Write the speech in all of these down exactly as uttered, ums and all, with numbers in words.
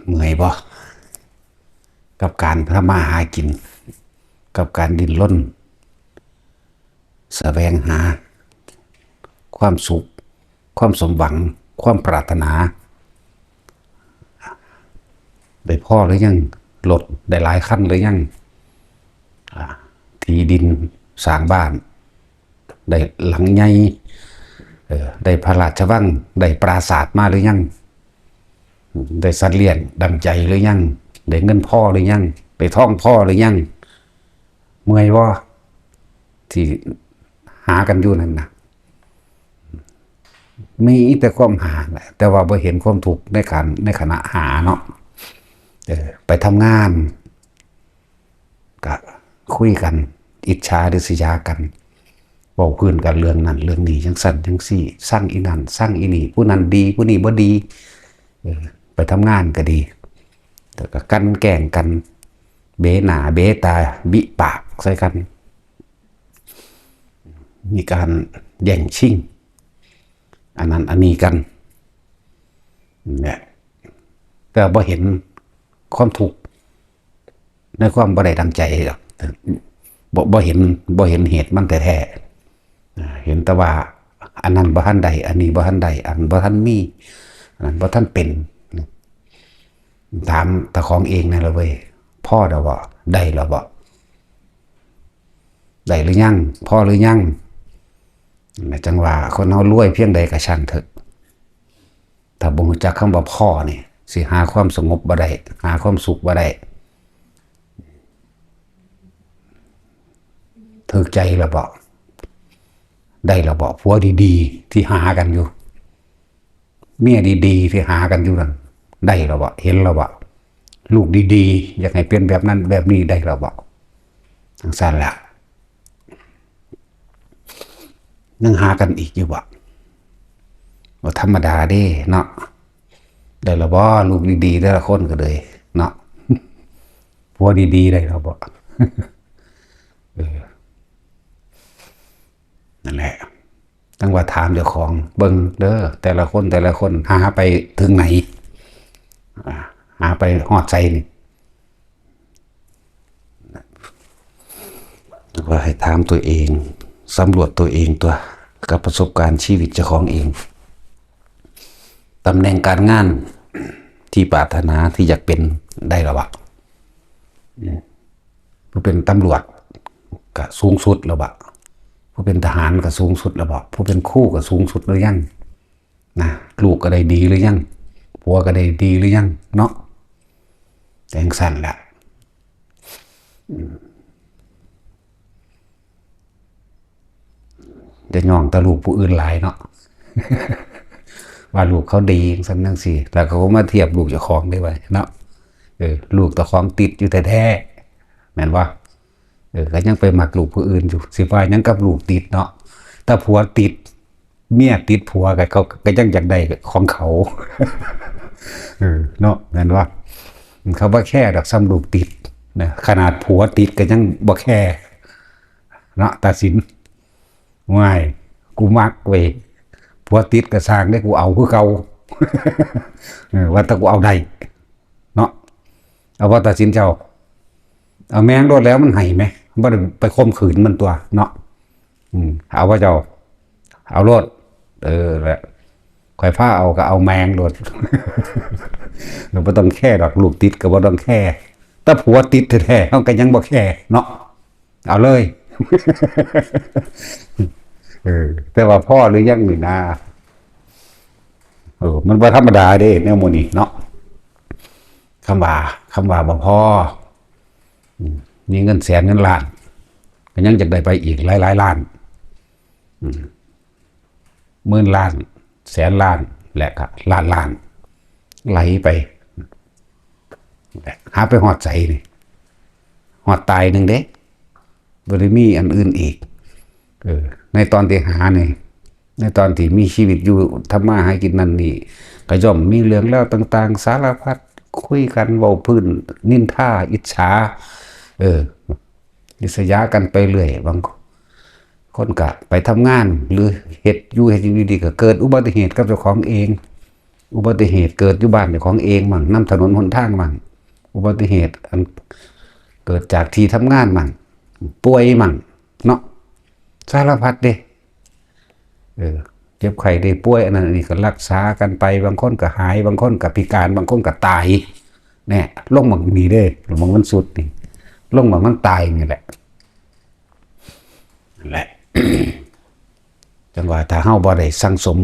เมื่อยบ่ กับการทำมาหากิน กับการดิ้นรน แสวงหา ความสุข ความสมหวัง ความปรารถนา ได้พอหรือยัง รถได้หลายคันหรือยัง อ่า ที่ดินสร้างบ้าน ได้หลังใหญ่ เออ ได้พระราชวัง ได้ปราสาทมาหรือยัง ได้สัตว์เลี้ยงดังใจหรือยัง ได้เงินพอหรือยัง ได้ทองพอหรือยัง เมื่อยบ่ ที่หากันอยู่นั่นนะ มีแต่ความหาแหละ แต่ว่าบ่เห็นความทุกข์ในการ ในขณะหาเนาะ เออ ไปทำงาน ก็คุยกัน อิจฉาริษยากัน เว้าพื้นกันเรื่องนั้นเรื่องนี้ จั่งซั้นจั่งซี้ ซังอีนั่น ซังอีนี่ ผู้นั้นดี ผู้นี้บ่ดี เออ ไปทำงานก็ดี แต่ก็กลั่นแกล้งกัน เบหน้าเบตา บิปากใส่กัน มีการแย่งชิง อันนั้นอันนี้กัน เนี่ย แต่บ่เห็นความทุกข์ ในความบ่ได้ดังใจหรอก บ่ บ่เห็น บ่เห็นเหตุมันแท้ๆ อ่า เห็นแต่ว่า อันนั้นบ่ทันได้ อันนี้บ่ทันได้ อันบ่ทันมี อันนั้นบ่ทันเป็น ถามตาของเองนั่นละเว้ย พอแล้วบ่ ได้แล้วบ่ ได้หรือยัง พอหรือยัง จั่งว่าคนเฮารวยเพียงใดก็ช่างเถอะ ถ้าบ่รู้จักคำว่าพอนี่ สิหาความสงบบ่ได้ หาความสุขบ่ได้ ถืกใจแล้วบ่ ได้แล้วบ่ ผัวดีๆ ที่หากันอยู่ เมียดีๆ ที่หากันอยู่นั่น ได้แล้วบ่ เห็นแล้วบ่ ลูกดีๆ อยากให้เป็นแบบนั้นแบบนี้ ได้แล้วบ่ จั่งซั้นแหละ ยังหากันอีกอยู่บ่ บ่ธรรมดาเด้เนาะ ได้แล้วบ่ ลูกดีๆ แต่ละคนก็เลยเนาะ ผัวดีๆ ได้แล้วบ่ เออ นั่นแหละ จั่งว่าถามเจ้าของเบิ่งเด้อ แต่ละคน แต่ละคนหาไปถึงไหน อ่า หาไปฮอดไสนี่ ว่าให้ถามตัวเอง สำรวจตัวเองตัว กับประสบการณ์ชีวิตเจ้าของเอง ตำแหน่งการงานที่ปรารถนาที่อยากเป็น ได้แล้วบ่ อืม ผู้เป็นตำรวจก็สูงสุดแล้วบ่ ผู้เป็นทหารก็สูงสุดแล้วบ่ ผู้เป็นครูก็สูงสุดหรือยัง นะ ลูกก็ได้ดีหรือยัง ผัวก็ได้ดีหรือยังเนาะ จั่งซั้นแหละ อืม อย่าย่องแต่ลูกผู้อื่นหลายเนาะ ว่าลูกเขาดีจั่งซั้นจั่งซี้ แล้วเขาก็มาเทียบลูกเจ้าของได้ไว้เนาะ เออ ลูกเจ้าของติดอยู่แท้ๆ แม่นบ่ เออ ก็ยังไปมักลูกผู้อื่นอยู่ สิว่าหยังกับลูกติดเนาะ ถ้าผัวติด เมียติดผัวก็ เขาก็ยังอยากได้ของเขา เออ เนาะ แม่นบ่ เขาบ่แคร์ดอก ส่ำลูกติดนะ ขนาดผัวติดก็ยังบ่แคร์เนาะ ตาสิน ว้าย กูมักเว้ย ผัวติดก็ซ่างเด้ กูเอาคือเก่า เออ ว่าแต่กูเอาได้ เนาะ เอาว่าตาสินเจ้า เอาแมงโลดแล้วมันให้ไหม บ่ได้ไปข่มขืนมันตัวเนาะ อืม เอาว่าเจ้า เอาโลด เออ แหละ ข่อยพาเอาก็เอาแมงโลด เราบ่ต้องแคร์ดอก ลูกติดก็บ่ต้องแคร์ แต่ผัวติดแท้ๆ เฮาก็ยังบ่แคร์เนาะ เอาเลย เออ แต่ว่าพอหรือยังนี่นะ เออ มันบ่ธรรมดาเด้ แนวหมู่นี้เนาะ คำว่า คำว่าบ่พอ อืม มีเงินแสนเงินล้าน ก็ยังอยากได้ไปอีกหลายๆ ล้าน อืม หมื่นล้าน แสนล้าน และก็ล้านล้าน ไหลไป หาไปฮอดไสนี่ ฮอดตายหนึ่งเด้ บ่ได้มีอันอื่นอีก เออ ในตอนที่หานี่ ในตอนที่มีชีวิตอยู่ ทำมาหากินนั่นนี่ ก็ย่อมมีเรื่องราวต่างๆ สารพัด คุยกัน เว้าพื้น นินทา อิจฉา เออ ริษยากันไปเรื่อย บางคนก็ไปทำงาน หรือเฮ็ดอยู่ เฮ็ดอยู่ดีๆ ก็เกิดอุบัติเหตุกับเจ้าของเอง อุบัติเหตุเกิดอยู่บ้านเจ้าของเองมั่ง นำถนนหนทางมั่ง อุบัติเหตุอันเกิดจากที่ทำงานมั่ง ป่วยมั่ง เนาะ สารพัดเด้ เออ เจ็บไข้ได้ป่วย อันนั้นอันนี้ก็รักษากันไป บางคนก็หาย บางคนก็พิการ บางคนก็ตาย แน่ ลงหม่องนี้เด้ หม่องมันสุดนี่ ลงหม่องมันตายนี่แหละ นั่นแหละ จังว่าถ้าเฮาบ่ได้สั่งสม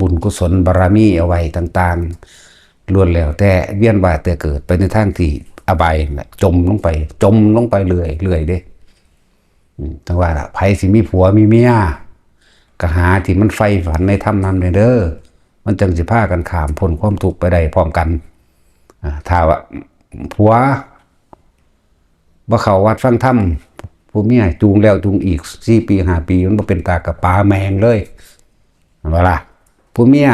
บุญกุศลบารมีเอาไว้ต่างๆ ล้วนแล้วแต่เวียนว่ายแต่เกิดไปในทางที่อบายนั่นแหละ จมลงไป จมลงไปเรื่อยๆ เด้ อืม จังว่าล่ะ ไผสิมีผัวมีเมีย ก็หาที่มันใฝ่ฝันในธรรมนำเด้อ มันจังสิพากันข้ามพ้นความทุกข์ไปได้พร้อมกัน อ่า ถ้าว่าผัว บ่เข้าวัดฟังธรรม ผู้เมียจูงแล้วจูงอีก สี่ปี ห้าปี มันบ่เป็นตากะป๋าแม่งเลย เห็นบ่ล่ะ ผู้เมีย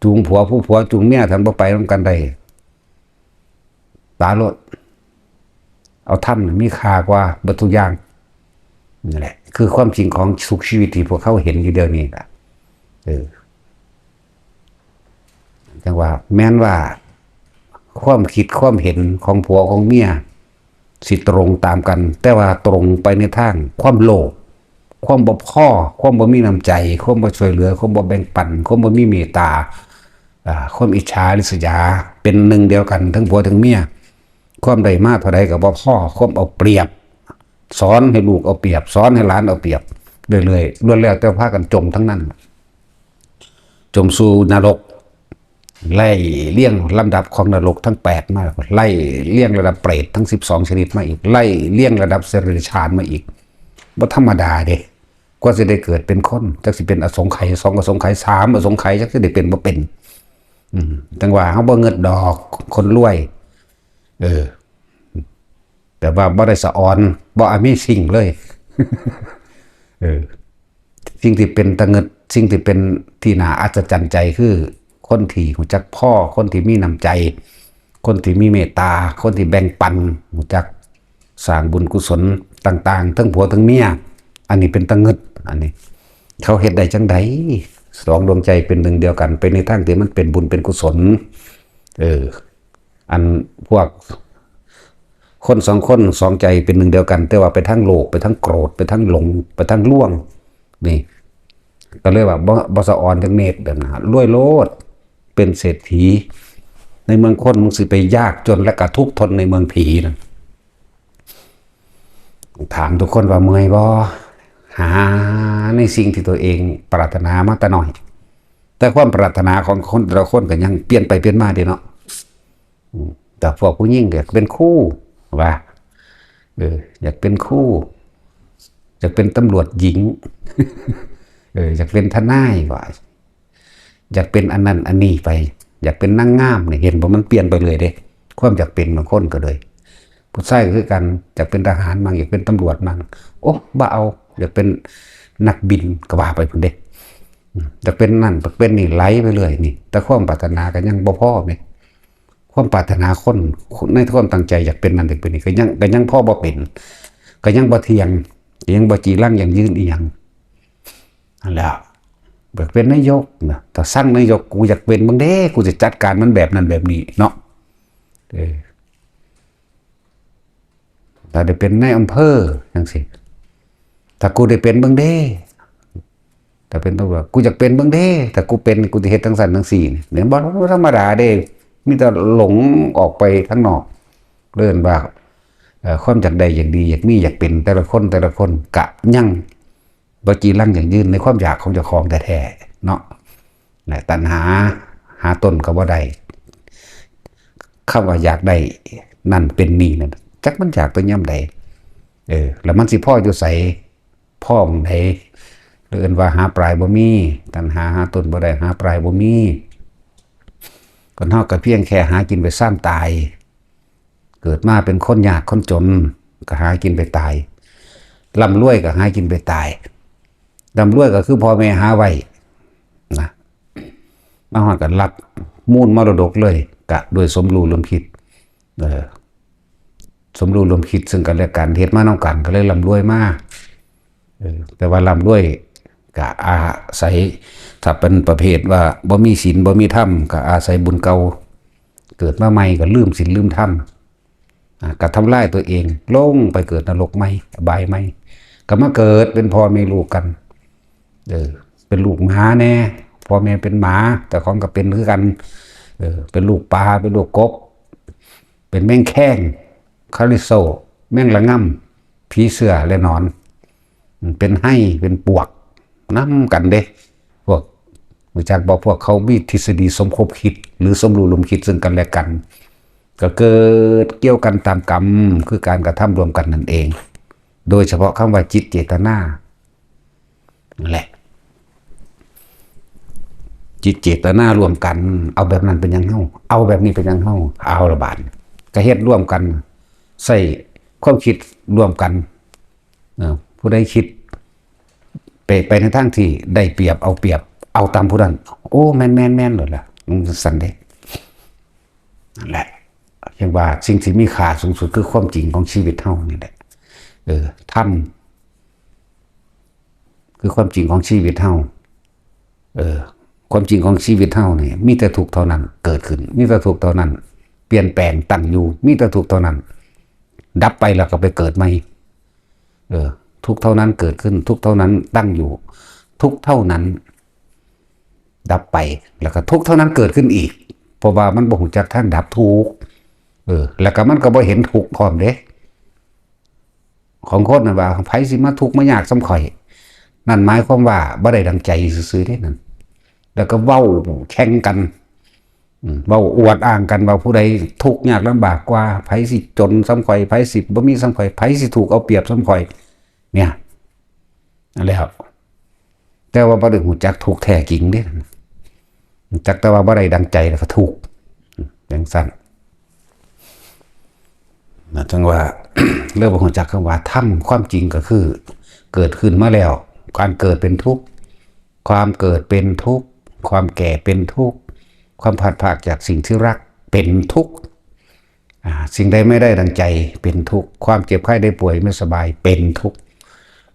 จูงผัว ผู้ผัวจูงเมีย ถ้าบ่ไปนำกันได้ ป๋าโลด เอาธรรมน่ะมีค่ากว่าเบิดทุกอย่าง นั่นแหละ คือความจริงของทุกชีวิตที่พวกเขาเห็นอยู่เดี๋ยวนี้ล่ะ เออ จังว่า แม้นว่า ความคิดความเห็นของผัวของเมีย สิตรงตามกัน แต่ว่าตรงไปในทางความโลภ ความบ่พอ ความบ่มีน้ำใจ ความบ่ช่วยเหลือ ความบ่แบ่งปัน ความบ่มีเมตตา อ่า ความอิจฉาริษยา เป็นหนึ่งเดียวกัน ทั้งผัวทั้งเมีย ความได้มาเท่าใดก็บ่พอ ความเอาเปรียบ สอนให้ลูกเอาเปรียบ สอนให้หลานเอาเปรียบ เรื่อยๆ ล้วนแล้วแต่พากันจมทั้งนั้น จมสู่นรก ไล่เรียงลำดับของนรกทั้งแปดมา ไล่เรียงระดับเปรตทั้งสิบสองชนิดมาอีก ไล่เรียงระดับสัตว์เดรัจฉานมาอีก บ่ธรรมดาเด้ กว่าสิได้เกิดเป็นคน จักสิเป็นอสงไขย สองอสงไขย สามอสงไขย จักสิได้เป็นบ่เป็น อืม จังว่าเฮาบ่เงิดดอก คนรวย เออ แต่ว่าบ่ได้สะออน บ่ Amazing เลย เออ สิ่งที่เป็นตะเงิด สิ่งที่เป็นที่น่าอัศจรรย์ใจคือ คนที่รู้จักพอ คนที่มีน้ำใจ คนที่มีเมตตา คนที่แบ่งปัน รู้จักสร้างบุญกุศลต่างๆ ทั้งผัวทั้งเมีย อันนี้เป็นตะเงิด อันนี้ เขาเฮ็ดได้จังใด สองดวงใจเป็นหนึ่งเดียวกัน ไปในทางที่มันเป็นบุญเป็นกุศล เออ อันพวก คนสองคนสองใจเป็นหนึ่งเดียวกัน แต่ว่าไปทางโลภ ไปทางโกรธ ไปทางหลง ไปทางลวง นี่ ก็เลยว่าบ่ บ่สะออนจักเม็ด แบบนั้น รวยโลด เป็นเศรษฐี ในเมืองคน มึงสิไปยากจนและกะทุกข์ทนในเมืองผีนั่น ถามทุกคนว่าเมื่อยบ่ หาในสิ่งที่ตัวเองปรารถนามาแต่น้อย แต่ความปรารถนาของคนแต่ละคนก็ยังเปลี่ยนไปเปลี่ยนมาเด้เนาะ อืม แต่พวกผู้หญิงก็อยากเป็นครู ว่า เออ อยากเป็นครู อยากเป็นตำรวจหญิง เออ อยากเป็นทนาย ว่า อยากเป็นอันนั้นอันนี้ไป อยากเป็นนางงามนี่ เห็นบ่ มันเปลี่ยนไปเลยเด้ ความอยากเป็นบางคนก็เลย ผู้ชายก็คือกัน อยากเป็นทหารมั่ง อยากเป็นตำรวจมั่ง โอ้ บ่เอา อยากเป็นนักบินก็ว่าไปพุ้นเด้ อืม อยากเป็นนั่น อยากเป็นนี่ ไหลไปเรื่อยนี่ แต่ความปรารถนาก็ยังบ่พอแหม ความปรารถนาคน ในความตั้งใจอยากเป็นนั่นอยากเป็นนี่ ก็ยัง ก็ยังพอบ่เป็น ก็ยังบ่เที่ยง ยังบ่จีรังยั่งยืนอีหยัง นั่นแหละ อยากเป็นนายกนะ ถ้าสั่งนายก กูอยากเป็นเบิ่งเด้ กูจะจัดการมันแบบนั้นแบบนี้เนาะ เออ ถ้าได้เป็นนายอำเภอจังซี่ ถ้ากูได้เป็นเบิ่งเด้ ถ้าเป็นตำรวจ กูอยากเป็นเบิ่งเด้ ถ้ากูเป็น กูจะเฮ็ดจังซั่นจังซี่นี่ เนี่ย บ่ บ่ธรรมดาเด้ มีแต่หลงออกไปข้างนอก เอิ้นว่า เอ่อ ความอยากได้ อยากดี อยากมี อยากเป็น แต่ละคน แต่ละคนกะยังบ่จีรังยั่งยืนในความอยากของเจ้าของแท้ๆ เนาะ และตัณหา หาต้นก็บ่ได้ คำว่าอยากได้นั่นเป็นนี่นั่น จักมันอยากแต่ยามใด เออ แล้วมันสิพออยู่ไส พอหม่องใด เอิ้นว่าหาปลายบ่มี ตัณหาหาต้นบ่ได้ หาปลายบ่มี คนเฮาก็เพียงแค่หากินไปซามตาย เกิดมาเป็นคนยากคนจน ก็หากินไปตาย ร่ำรวยก็หากินไปตาย ร่ำรวยก็คือพ่อแม่หาไว้นะ มาฮอดก็รับมูลมรดกเลย กะด้วยสมรู้ร่วมคิด เออ สมรู้ร่วมคิดซึ่งกันและกัน เฮ็ดมานำกัน ก็เลยร่ำรวยมา เออ แต่ว่าร่ำรวย ก็อาศัย ถ้าเป็นประเภทว่าบ่มีศีลบ่มีธรรม ก็อาศัยบุญเก่า เกิดมาใหม่ก็ลืมศีลลืมธรรม อ่า ก็ทำลายตัวเอง ลงไปเกิดนรกใหม่ อบายใหม่ ก็มาเกิดเป็นพ่อแม่ลูกกัน เออ เป็นลูกหมาแน่ พ่อแม่เป็นหมา เจ้าของก็เป็นคือกัน เออ เป็นลูกปลา เป็นลูกกบ เป็นแมงแคง คาริโซ แมงระงำ ผีเสื้อและหนอน เป็นไฮ่ เป็นปวก นำกันเด้ พวก รู้จักบ่ พวกเขามีทฤษฎีสมคบคิด หรือสมรู้ร่วมคิดซึ่งกันและกัน ก็เกิดเกี่ยวกันตามกรรม คือการกระทำร่วมกันนั่นเอง โดยเฉพาะคำว่าจิตเจตนา นั่นแหละ จิตเจตนาร่วมกัน เอาแบบนั้นเป็นหยังเฮา เอาแบบนี้เป็นหยังเฮา เอาละบาด ก็เฮ็ดร่วมกัน ใช้ความคิดร่วมกัน เออ ผู้ใดคิด ไป ไปในทางที่ได้เปรียบเอาเปรียบ เอาตามผู้นั้น โอ้ แม่น แม่น แม่นเลยล่ะ มันสั่นเด้ นั่นแหละ เรียกว่าสิ่งที่มีค่าสูงสุดคือความจริงของชีวิตเฮานี่แหละ เออ ธรรม คือความจริงของชีวิตเฮา เออ ความจริงของชีวิตเฮานี่ มีแต่ทุกข์เท่านั้นเกิดขึ้น มีแต่ทุกข์เท่านั้นเปลี่ยนแปลงตั้งอยู่ มีแต่ทุกข์เท่านั้นดับไปแล้วก็ไปเกิดใหม่ เออ ทุกข์เท่านั้นเกิดขึ้น ทุกข์เท่านั้นตั้งอยู่ ทุกข์เท่านั้นดับไป แล้วก็ทุกข์เท่านั้นเกิดขึ้นอีก เพราะว่ามันบ่ฮู้จักทางดับทุกข์ เออ แล้วก็มันก็บ่เห็นทุกข์พร้อมเด้ ของคนนั่นว่า "ไผสิมาทุกข์มายากส่ำข่อย" นั่นหมายความว่าบ่ได้ดังใจซื่อๆเด้นั่น แล้วก็เว้าแข่งกัน อืม เว้าอวดอ้างกันว่าผู้ใดทุกข์ยากลำบากกว่า ไผสิจนส่ำข่อย ไผสิบ่มีส่ำข่อย ไผสิถูกเอาเปรียบส่ำข่อย เนี่ย นั่นแหละ แต่ว่าบ่ได้ฮู้จักทุกข์แท้จริงเด้ ฮู้จักแต่ว่าบ่ได้ดังใจแล้วก็ทุกข์ จังซั่น นะ จังว่า เริ่มบ่ฮู้จักคำว่าธรรม ความจริงก็คือ เกิดขึ้นมาแล้ว การเกิดเป็นทุกข์ ความเกิดเป็นทุกข์ ความแก่เป็นทุกข์ ความพลัดพรากจากสิ่งที่รักเป็นทุกข์ อ่า สิ่งใดไม่ได้ดังใจเป็นทุกข์ ความเจ็บไข้ได้ป่วยไม่สบายเป็นทุกข์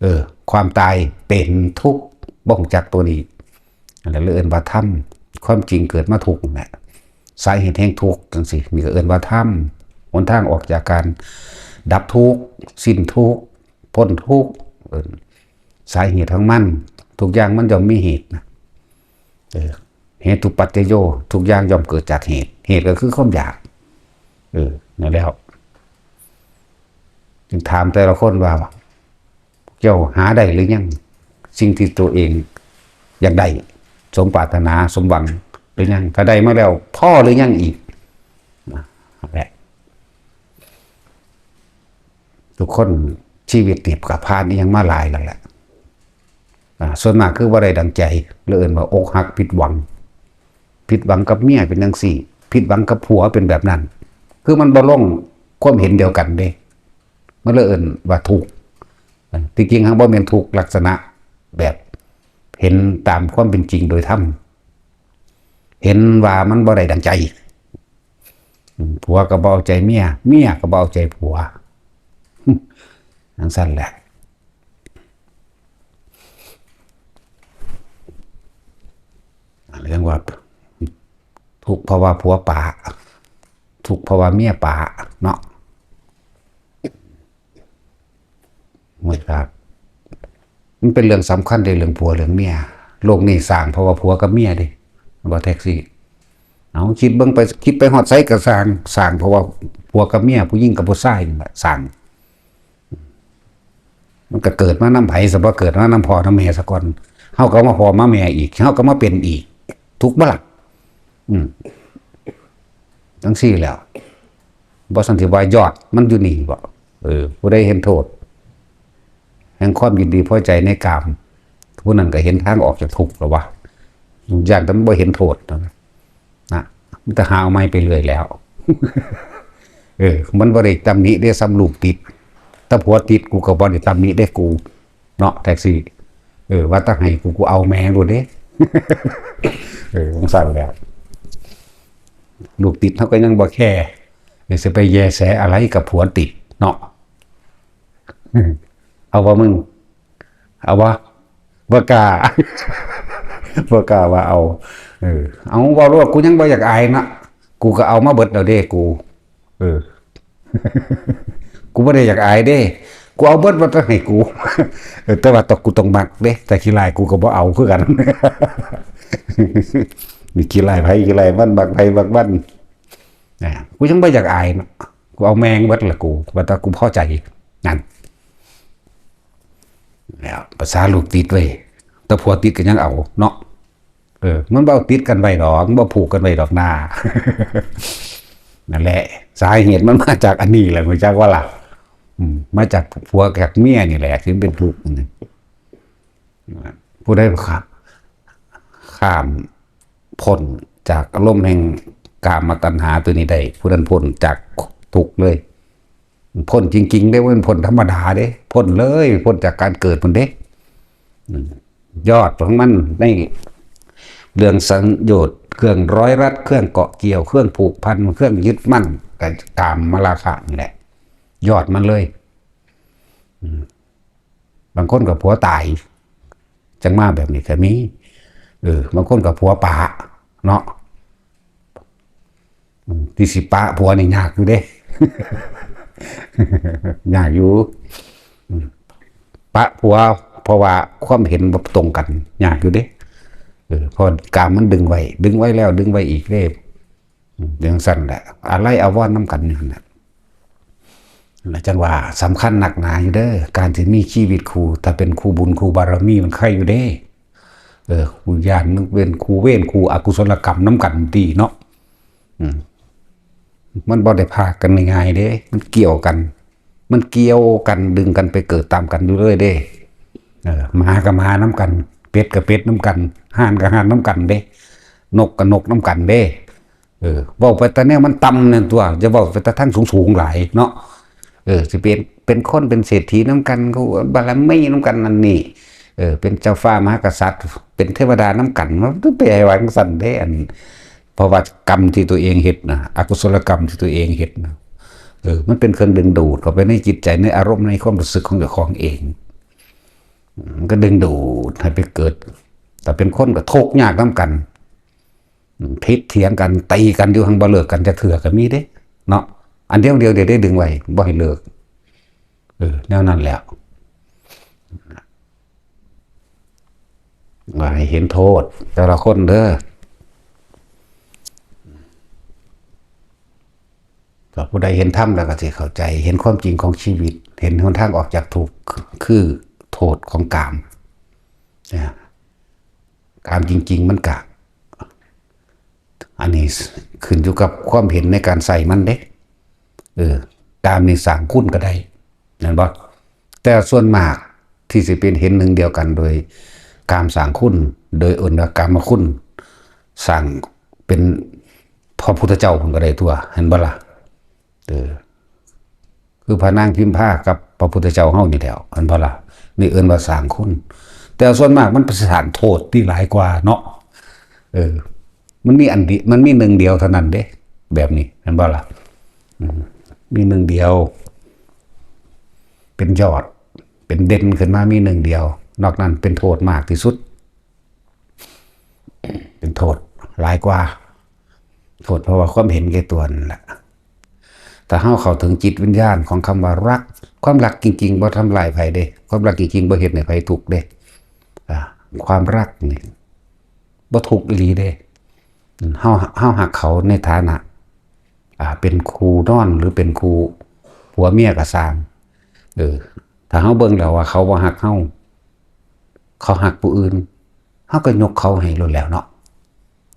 เออ ความตายเป็นทุกข์ บ่ฮู้จักตัวนี้ อันนั้นเลยเอิ้นว่าธรรม ความจริงเกิดมาทุกข์นั่นแหละ สาเหตุแห่งทุกข์จังซี่ นี่ก็เอิ้นว่าธรรม หนทางออกจากการดับทุกข์ สิ้นทุกข์ พ้นทุกข์ เอิ้นสาเหตุของมัน ทุกอย่างมันย่อมมีเหตุนะ เออ เหตุปัจจโย ทุกอย่างย่อมเกิดจากเหตุ เหตุก็คือความอยาก เออ นั่นแล้ว จึงถามแต่ละคนว่า เจ้าหาได้หรือยัง สิ่งที่ตัวเองอยากได้ สมปรารถนา สมหวังหรือยัง ถ้าได้มาแล้ว พอหรือยังอีก นะ นั่นแหละ ทุกคนชีวิตนี่ก็ผ่านอิหยังมาหลายแล้วแหละ อ่า ส่วนมากคือบ่ได้ดังใจ เลยเอิ้นว่าอกหักผิดหวัง ผิดหวังกับเมียเป็นจังซี่ ผิดหวังกับผัวเป็นแบบนั้น คือมันบ่ลงความเห็นเดียวกันเด้ มันเลยเอิ้นว่าทุกข์ อ่า ที่จริงหั้นบ่แม่นทุกข์ลักษณะแบบเห็นตามความเป็นจริงโดยธรรม เห็นว่ามันบ่ได้ดังใจ อืม ผัวก็บ่เอาใจเมีย เมียก็บ่เอาใจผัว จังซั่นแหละ เรื่องว่า ทุกข์เพราะว่าผัวปะ ทุกข์เพราะว่าเมียปะ เนาะ เมื่อครับ มันเป็นเรื่องสำคัญเด้ เรื่องผัวเรื่องเมีย โลกนี้สร้างเพราะว่าผัวกับเมียเด้ บ่แท็กซี่ เอาคิดเบิ่งไป คิดไปฮอดไสก็สร้าง สร้างเพราะว่าผัวกับเมีย ผู้หญิงกับผู้ชายนี่แหละสร้าง มันก็เกิดมานำไผซะ บ่เกิดมานำพ่อนำแม่ซะก่อน เฮาก็มาพ่อมาแม่อีก เฮาก็มาเป็นอีก ทุกข์บ่ล่ะ อืม จังซี่แหล้ว บ่ซั้นสิว่ายอดมันอยู่นี่บ่ เออ ผู้ใดเห็นโทษ แห่งความยินดีพอใจในกาม ผู้นั้นก็เห็นทางออกจากทุกข์แล้ววะ ย้านแต่มันบ่เห็นโทษนะ นะ มันก็หาเอาใหม่ไปเรื่อยแล้ว เออ มันบ่ได้ตำหนิเด้ ส่ำลูกติด แต่ผัวติดกูก็บ่ได้ตำหนิเด้กู เนาะ แท็กซี่ เออ ว่าแต่ให้กู กูเอาแม่งโลดเด้ เออ จังซั่นแหล้ว ลูกติดเฮาก็ยังบ่แคร์ เดี๋ยวสิไปแยแสอะไรกับผัวติดเนาะ เอาบ่มึง เอาบ่ บ่กล้า บ่กล้าว่าเอา เออ เอา เว้าโลด กูยังบ่อยากอายเนาะ กูก็เอามาเบิดแล้วเด้ กู เออ กูบ่ได้อยากอายเด้ กูเอาเบิด ว่าแต่ให้กู เออ แต่ว่าต้อง กูต้องมักเด้ แต่ขี้ร้ายกูก็บ่เอาคือกัน นี่ขี้ร้ายไผขี้ร้ายมัน มักไผมักมัน นะ กูยังบ่อยากอายเนาะ กูเอาแม่งเบิดละกู ว่าแต่กูพอใจ นั่น แล้วภาษาลูกติดเว้ย แต่ผัวติดก็ยังเอาเนาะ เออ มันบ่เอาติดกันไว้ดอก มันบ่ผูกกันไว้ดอกนา นั่นแหละ สาเหตุมันมาจากอันนี้แหละ รู้จักว่าล่ะ อืม มาจากผัวจากเมียนี่แหละ ถึงเป็นทุกข์นี่ ผู้ใดข้า- ข้ามพ้นจากอารมณ์แห่งกามตัณหาตัวนี้ได้ ผู้นั้นพ้นจากทุกข์เลย พ้นจริงๆ เด้ บ่แม่นพ้นธรรมดาเด้ พ้นเลย พ้นจากการเกิดพุ้นเด้ อืม ยอดของมันในเรื่องสังโยชน์ เครื่องร้อยรัด เครื่องเกาะเกี่ยว เครื่องผูกพัน เครื่องยึดมั่น กับกามราคะนี่แหละ ยอดมันเลย อืม บางคนก็ผัวตาย จั่งมาแบบนี้ก็มี เออ บางคนก็ผัวปะเนาะ อืม ที่สิปะผัวนี่ยากอยู่เด้ ยากอยู่ อืม ปะผัว เพราะว่าความเห็นบ่ตรงกัน ยากอยู่เด้ เออ เพราะกามมันดึงไว้ ดึงไว้แล้ว ดึงไว้อีกเด้ อืม จั่งซั่นแหละ อาลัยอาวรณ์นำกันอยู่หั่นน่ะ อาจารย์ว่าสำคัญนักหนาอยู่เด้อ การที่มีชีวิตคู่ ถ้าเป็นคู่บุญคู่บารมีมันใคร่อยู่เด้ เออ คู่ย้านมันเป็นคู่เวรคู่อกุศลกรรมนำกันติเนาะ อืม มันบ่ได้พรากกันง่ายๆเด้ มันเกี่ยวกัน มันเกี่ยวกันดึงกันไปเกิดตามกันอยู่เลยเด้ เออ หมากับหมานำกัน เป็ดกับเป็ดนำกัน ห่านกับห่านนำกันเด้ นกกับนกนำกันเด้ เออ เว้าไปแต่แนวมันต่ำนั่นตั๊ว อย่าเว้าไปแต่ทางสูงๆหลายเนาะ เออ สิเป็น เป็นคนเป็นเศรษฐีนำกัน เขาบารมีนำกันนั่นนี่ เออ เป็นเจ้าฟ้ามหากษัตริย์ เป็นเทวดานำกัน มันต้องไปให้ว่าจั่งซั่นเด้ อัน เพราะว่ากรรมที่ตัวเองเฮ็ดนะ อกุศลกรรมที่ตัวเองเฮ็ดนะ เออ มันเป็นเครื่องดึงดูดเข้าไปในจิตใจ ในอารมณ์ ในความรู้สึกของเจ้าของเอง มันก็ดึงดูดให้ไปเกิด แต่เป็นคนก็ทุกข์ยากนำกัน อืม ผิดเถียงกัน ตีกันอยู่ หั้งบ่เลิกกันจักเทื่อก็มีเด้ เนาะ อันเดียวเดียวเดี๋ยวได้ดึงไว้ บ่ให้เลิก เออ แนวนั้นแหละ ว่าให้เห็นโทษ แต่ละคนเด้อ ก็ผู้ใดเห็นธรรมแล้วก็สิเข้าใจ เห็นความจริงของชีวิต เห็นหนทางออกจากทุกข์ คือโทษของกาม นะ กามจริงๆมันกะ อันนี้ขึ้นอยู่กับความเห็นในการใส่มันเด้ เออ กามนี่สร้างคุณก็ได้ แม่นบ่ แต่ส่วนมากที่สิเป็นเห็นหนึ่งเดียวกันโดยกามสร้างคุณ โดยเอิ้นว่ากามคุณ สร้างเป็นพระพุทธเจ้าพุ้นก็ได้ตั๊ว เห็นบ่ล่ะ เออ คือพระนางพิมพากับพระพุทธเจ้าเฮานี่แหล้ว เห็นบ่ล่ะ นี่เอิ้นว่าสร้างคุณ แต่ส่วนมากมันเป็นสร้างโทษที่หลายกว่าเนาะ เออ มันมีอันเดียว มันมีหนึ่งเดียวเท่านั้นเด้ แบบนี้ เห็นบ่ล่ะ อืม มีหนึ่งเดียว เป็นยอด เป็นเด่นขึ้นมามีหนึ่งเดียว นอกนั้นเป็นโทษมากที่สุด เป็นโทษหลายกว่า โทษเพราะว่าความเห็นแก่ตัวนั่นแหละ ถ้าเฮาเข้าถึงจิตวิญญาณของคำว่ารัก ความรักจริงๆบ่ทำลายไผเด้ ความรักจริงๆบ่เฮ็ดให้ไผทุกข์เด้ อ่า ความรักนี่บ่ทุกข์อีหลีเด้ เฮา เฮาฮักเขาในฐานะ อ่า เป็นคู่นอนหรือเป็นคู่ผัวเมียก็ซ่าง เออ ถ้าเฮาเบิ่งแล้วว่าเขาบ่ฮักเฮา เขาฮักผู้อื่น เฮาก็ยกเขาให้โลดแหล้วเนาะ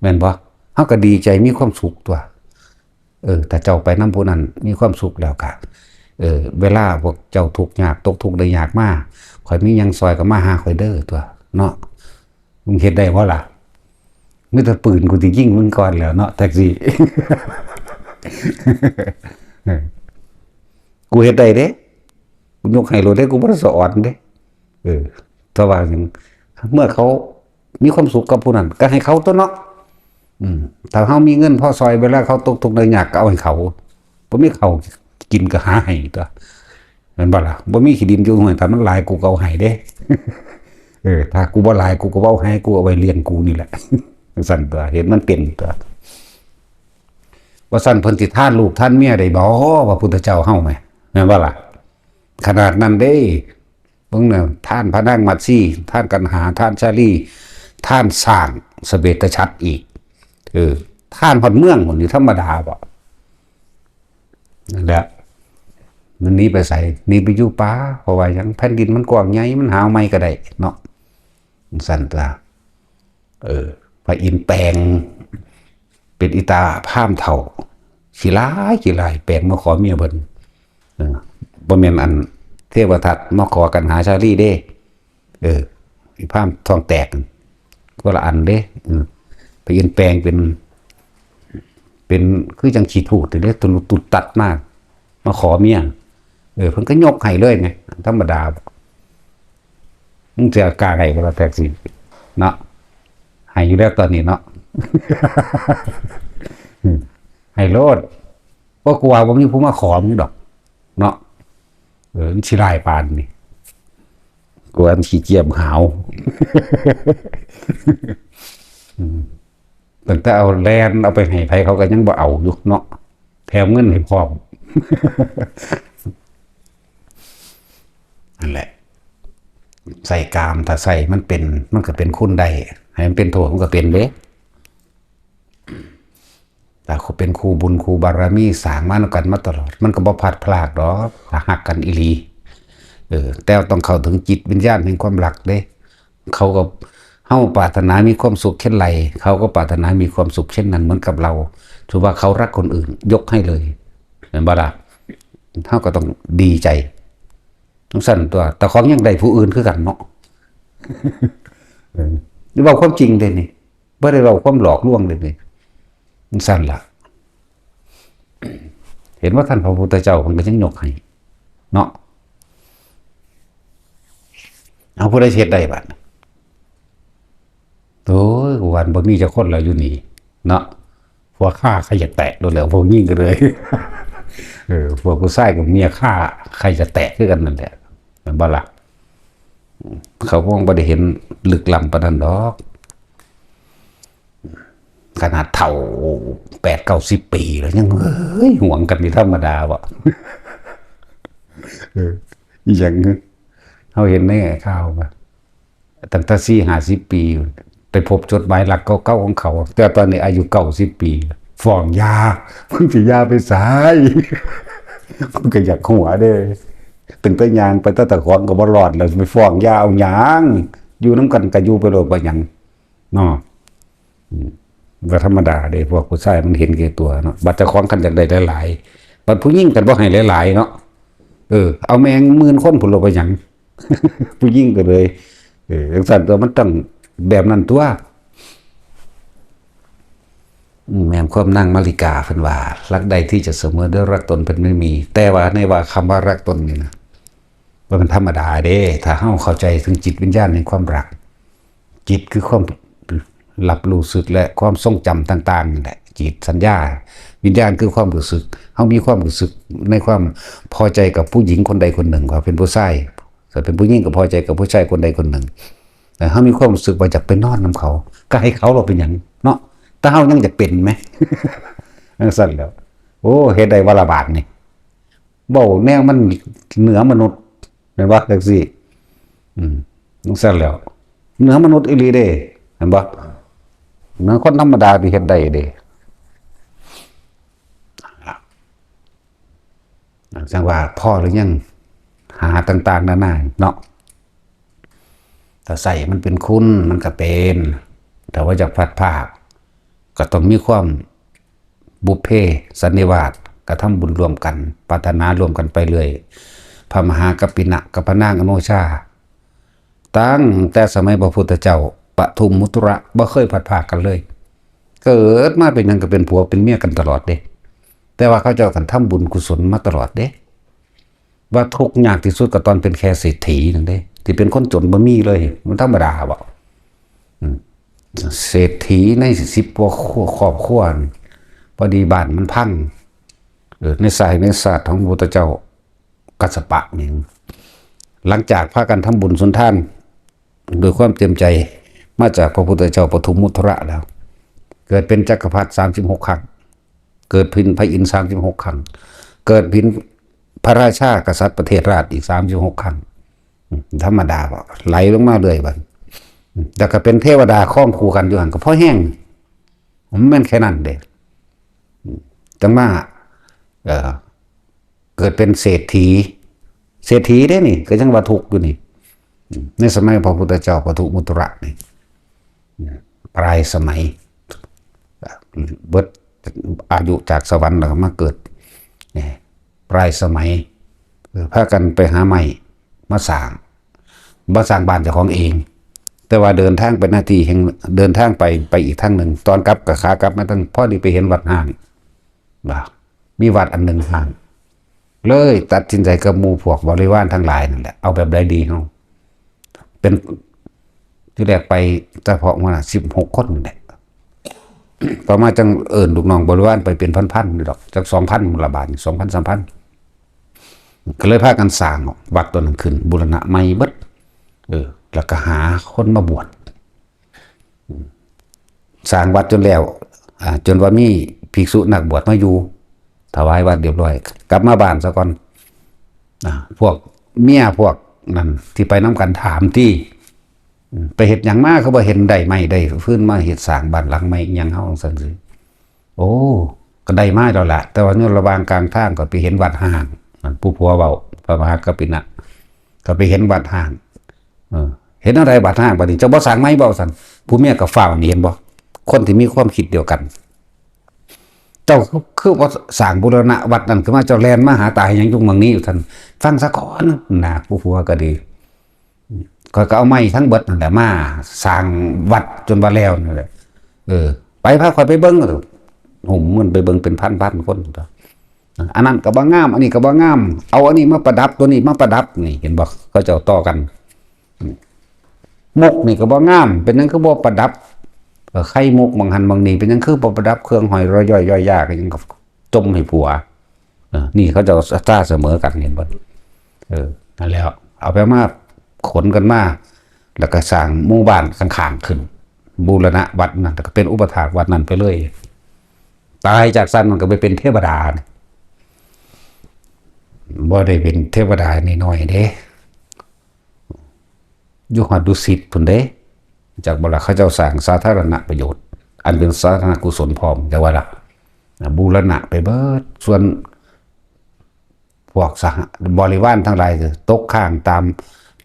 แม่นบ่ เฮาก็ดีใจมีความสุขตั๊ว เออ ถ้าเจ้าไปนำผู้นั้นมีความสุขแล้วกะ เออ เวลาพวกเจ้าทุกข์ยาก ตกทุกข์ได้ยากมา ข้อยมีหยังซ่อยก็มาหาข้อยเด้อตั๊ว เนาะ มึงเฮ็ดได้บ่ล่ะ มีแต่ปืนกูสิยิงมึงก่อนแหล้วเนาะ แท็กซี่ เออ กูเฮ็ดได้เด้ กูยกให้โลดเด้ กูบ่ได้สะออนเด้ เออ แต่ว่าหยัง เมื่อเขามีความสุขกับผู้นั้น ก็ให้เขาตั๊วเนาะ อืม ถ้าเฮามีเงินพอซ่อย เวลาเขาตกทุกข์ได้ยากก็เอาให้เขา บ่มีข้าวกินก็หาให้ตั๊ว แม่นบ่ล่ะ บ่มีขี้ดินอยู่ห้วย ถ้ามันหลายกูก็เอาให้เด้ เออ ถ้ากูบ่หลาย กูก็บ่เอาให้ กูเอาไว้เลี้ยงกูนี่แหละ จั่งซั่นตั๊ว เห็นมันเป็นตั๊ว ว่าซั่นเพิ่นสิทานลูกทานเมียได้บ่ พระพุทธเจ้าเฮาแหม แม่นบ่ล่ะ ขนาดนั้นเด้ เบิ่งน่ะ ทานพระนางมัตสี ทานกันหา ทานสาลี ทานสร้างสเวตฉัตรอีก เออ ทานฮอดเมืองพุ้นนี่ธรรมดาบ่ นั่นแหละ มันหนีไปไส หนีไปอยู่ป่า เพราะว่าหยัง แผ่นดินมันกว้างใหญ่ มันหาใหม่ก็ได้เนาะ จั่งซั่นตั๊ว เออ พระอินทร์แปลงเป็นอีตาพราหมณ์เฒ่า ขี้ร้าย ขี้ร้าย แปลงมาขอเมียเพิ่น เออ บ่แม่นอันเทวทัตมาขอกันหาสาลีเด้ เออ อีพราหมณ์ท้องแตกนั่น คนละอันเด้ เออ พระอินทร์แปลงเป็น เป็นคือจั่งขี้ถูดนี่เด้ ตุลุตุดตัดมา มาขอเมีย เออ เพิ่นก็ยกให้เลยไง ธรรมดา มึงสิกล้าให้บ่ล่ะ แท็กซี่ เนาะ ให้อยู่แล้วตอนนี้เนาะ อืม ให้โลด บ่กลัวบ่มีผู้มาขอมึงดอก เนาะ เออ มันสิร้ายปานนี้ กลัวมันขี้เกียจหาว อืม ตั้งแต่เอาแลนเอาไปให้ไผเขาก็ยังบ่เอาอยู่เนาะ แถมเงินให้พร้อม นั่นแหละ ใส่กาม ถ้าใส่มันเป็น มันก็เป็นคุณได้ ให้มันเป็นโทษมันก็เป็นเด้ ถ้าเป็นคู่บุญคู่บารมีสร้างมานำกันมาตลอด มันก็บ่พลัดพรากดอก ถ้าฮักกันอีหลี เออ แต่ต้องเข้าถึงจิตวิญญาณแห่งความรักเด้ เขาก็ เฮาปรารถนามีความสุขเช่นไร เขาก็ปรารถนามีความสุขเช่นนั้นเหมือนกับเรา ถือว่าเขารักคนอื่น ยกให้เลย แม่นบ่ล่ะ เฮาก็ต้องดีใจ จั่งซั่นตั๊ว แต่ของยังได้ผู้อื่นคือกันเนาะ เออ นี่เว้าความจริงเด้นี่ บ่ได้เว้าความหลอกลวงเด้นี่ จั่งซั่นล่ะ เห็นว่าท่านพระพุทธเจ้าเพิ่นก็ยังยกให้ เนาะ เอาผู้ใดสิเฮ็ดได้บัด โอ้ย กูว่าบ่มีจักคนแล้วอยู่นี่ เนาะ พวกข้าใครจะแตะโดนแล้ว พวกยิงก็เลย เออ พวกผู้ชายกับเมียข้าใครจะแตะคือกันนั่นแหละ แม่นบ่ล่ะ เขาคงบ่ได้เห็นลึกล้ำปานนั้นดอก ขนาดเฒ่าแปดเก้าสิบปีแล้วยัง เฮ้ย หวงกันนี่ธรรมดาบ่ เออ อีหยัง เฮาเห็นในข่าวมา ตั้งแต่สี่ห้าสิบปี ไปพบจดหมายรักเก่าๆของเขา แต่ตอนนี้อายุเก้าสิบปี ฟ้องหย่า มึงสิหย่าไปไส มึงก็อยากหัวเด้ ตั้งแต่ย่างไปตั้งแต่ของก็บ่รอดแล้ว ไปฟ้องหย่าเอาหยัง อยู่นำกันก็อยู่ไปโลด บ่หยัง เนาะ อืม ก็ธรรมดาเด้ พวกผู้ชายมันเห็นแก่ตัวเนาะ บัดเจ้าของคันอยากได้หลายๆ บัดผู้หญิงคันบ่ให้หลายๆ เนาะ เออ เอาแม่งหมื่นคนพุ้นโลด บ่หยัง ผู้หญิงก็เลย เออ จั่งซั่นตั๊ว มันต้องแบบนั้นตั๊ว อืม แม่นความนางมาริกาเพิ่นว่า รักใดที่จะเสมอด้วยรักตนเป็นไม่มี แต่ว่าในว่าคำว่ารักตนนี่นะ บ่แม่นธรรมดาเด้ ถ้าเฮาเข้าใจถึงจิตวิญญาณแห่งความรัก จิตคือความรับรู้สึกและความทรงจำต่างๆนั่นแหละ จิต สัญญา วิญญาณคือความรู้สึก เฮามีความรู้สึกในความพอใจกับผู้หญิงคนใดคนหนึ่ง ว่าเป็นผู้ชาย ถ้าเป็นผู้หญิงก็พอใจกับผู้ชายคนใดคนหนึ่ง แต่เฮามีความรู้สึกว่าอยากไปนอนนำเขา ก็ให้เขาโลด เป็นหยังเนาะ แต่เฮายังอยากเป็นแหม จั่งซั่นแหล้ว โอ้ เฮ็ดได้บ่ล่ะบาดนี่ เว้าแนวมันเหนือมนุษย์ แม่นบ่ จั่งซี้ อืม จั่งซั่นแหล้ว เหนือมนุษย์อีหลีเด้ แม่นบ่ เหนือคนธรรมดาที่เฮ็ดได้เด้ จั่งว่าพอหรือยัง หาต่างๆนานาเนาะ ถ้าใส่มันเป็นคุณมันก็เป็น แต่ว่าอยากพลัดพราก ก็ต้องมีความบุพเพสันนิวาส กระทำบุญร่วมกัน ปรารถนาร่วมกันไปเรื่อย พระมหากัปปินะกับพระนางอโนชา ตั้งแต่สมัยพระพุทธเจ้าปทุมมุตระ บ่เคยพลัดพรากกันเลย เกิดมาเป็นหยังก็เป็นผัวเป็นเมียกันตลอดเด้ แต่ว่าเขาเจ้ากันทำบุญกุศลมาตลอดเด้ ว่าทุกข์ยากที่สุดก็ตอนเป็นแค่เศรษฐีนั่นเด้ ที่เป็นคนจนบ่มีเลย มันธรรมดาบ่ อืม เศรษฐีในสิบกว่าครอบครัวนี่ พอดีบ้านมันพัง เออ ในสายในศาสตร์ของพระพุทธเจ้ากัสสปะนี่ หลังจากพากันทำบุญสุนทาน โดยความเต็มใจ มาจากพระพุทธเจ้าปทุมมุทระแล้ว เกิดเป็นจักรพรรดิสามสิบหกครั้ง เกิดเป็นพระอินทร์สามสิบหกครั้ง เกิดเป็นพระราชากษัตริย์ประเทศราชอีกสามสิบหกครั้ง อืม ธรรมดาบ่ ไหลลงมาเรื่อยบัด อืม แล้วก็เป็นเทวดาครองคู่กันอยู่หั่นก็พอแฮง มันแม่นแค่นั้นเด้ อืม จั่งมา เอ่อ เกิดเป็นเศรษฐี เศรษฐีเด้นี่ ก็ยังว่าทุกข์อยู่นี่ อืม ในสมัยพระพุทธเจ้าปทุมมุทระนี่ อืม ปลายสมัย เบิดอายุจากสวรรค์แล้วก็มาเกิด นี่ ปลายสมัย เออ พากันไปหาไม้มาสร้าง มาสร้างบ้านเจ้าของเอง แต่ว่าเดินทางไปหน้าที่แห่ง เดินทางไป ไปอีกทางหนึ่ง ตอนกลับกับขากลับมาตั้ง พอดีไปเห็นวัดฮ้าง ว่ามีวัดอันหนึ่งฮ้าง เลยตัดสินใจกับหมู่พวกบริวารทั้งหลายนั่นแหละ เอาแบบใดดีเฮา เป็น ที่แรกไปเฉพาะหัวหน้าสิบหกคนนี่แหละ ต่อมาจั่งเอิ้นลูกน้องบริวารไปเป็นพันๆ นี่ดอก จักสองพันละบาดนี่ สองพัน สามพัน ก็เลยพากันสร้างวัดตัวนั้นขึ้น บูรณะใหม่เบิด เออ แล้วก็หาคนมาบวช สร้างวัดจนแล้ว อ่า จนว่ามีภิกษุนักบวชมาอยู่ ถวายวัดเรียบร้อย กลับมาบ้านซะก่อน อ่า พวกเมียพวกนั่นที่ไปนำกันถามติ อืม ไปเฮ็ดหยังมา คือบ่เห็นได้ไม้ได้ฟืนมาเฮ็ดสร้างบ้านหลังใหม่อิหยังเฮาจั่งซั่นซื่อ โอ้ ก็ได้มาแล้วล่ะ แต่ว่าในระหว่างกลางทางก็ไปเห็นวัดฮ้าง นั่นผู้ผัวเว้า พระมหากัปปินะ ก็ไปเห็นวัดฮ้าง เออ เห็นอะไรวัดฮ้าง บัดนี้เจ้าบ่สร้างใหม่บ่ ซั่น ผู้เมียก็ฟ้าวหนี เห็นบ่ คนที่มีความคิดเดียวกัน เจ้าคือ คือบ่สร้างบูรณะวัดนั่นขึ้นมา เจ้าแล่นมาหาตายหยังจุ่งเมืองนี้อยู่ ท่านฟังซะก่อนนะ ผู้ผัวก็ดี ข้อยก็เอาไม้ทั้งเบิดนั่นแหละมาสร้างวัดจนว่าแล้วนั่นแหละ เออ ไปพาข้อยไปเบิ่ง โอ้โห มันไปเบิ่งเป็นพันๆ คน อันนั้นก็บ่งาม อันนี้ก็บ่งาม เอาอันนี้มาประดับ ตัวนี้มาประดับ นี่เห็นบ่ เขาเจ้าต่อกัน มุกนี่ก็บ่งาม เป็นหยังคือบ่ประดับ เอ่อ ไข่มุกบางหันบางนี่ เป็นหยังคือบ่ประดับเครื่องห้อยร้อยย่อยย่อยยาก ยังก็จมให้ผัว เออ นี่เขาเจ้าศรัทธาเสมอกัน เห็นบ่ เออ นั่นแหละ เอาไปมา ขนกันมา แล้วก็สร้างหมู่บ้านข้างๆ ขึ้น บูรณะวัดนั่น แล้วก็เป็นอุปถากวัดนั่นไปเลย ตายจากซั่นมันก็ไปเป็นเทวดานี่ บ่ได้เป็นเทวดาน้อยๆ เด้ อยู่ฮอดดุสิตพุ้นเด้ จักบ่ล่ะ เขาเจ้าสร้างสาธารณประโยชน์ อันเป็นสาธารณกุศลพร้อม จักว่าล่ะ บูรณะไปเบิด ส่วนพวกสหบริวารทั้งหลาย ตกค้างตาม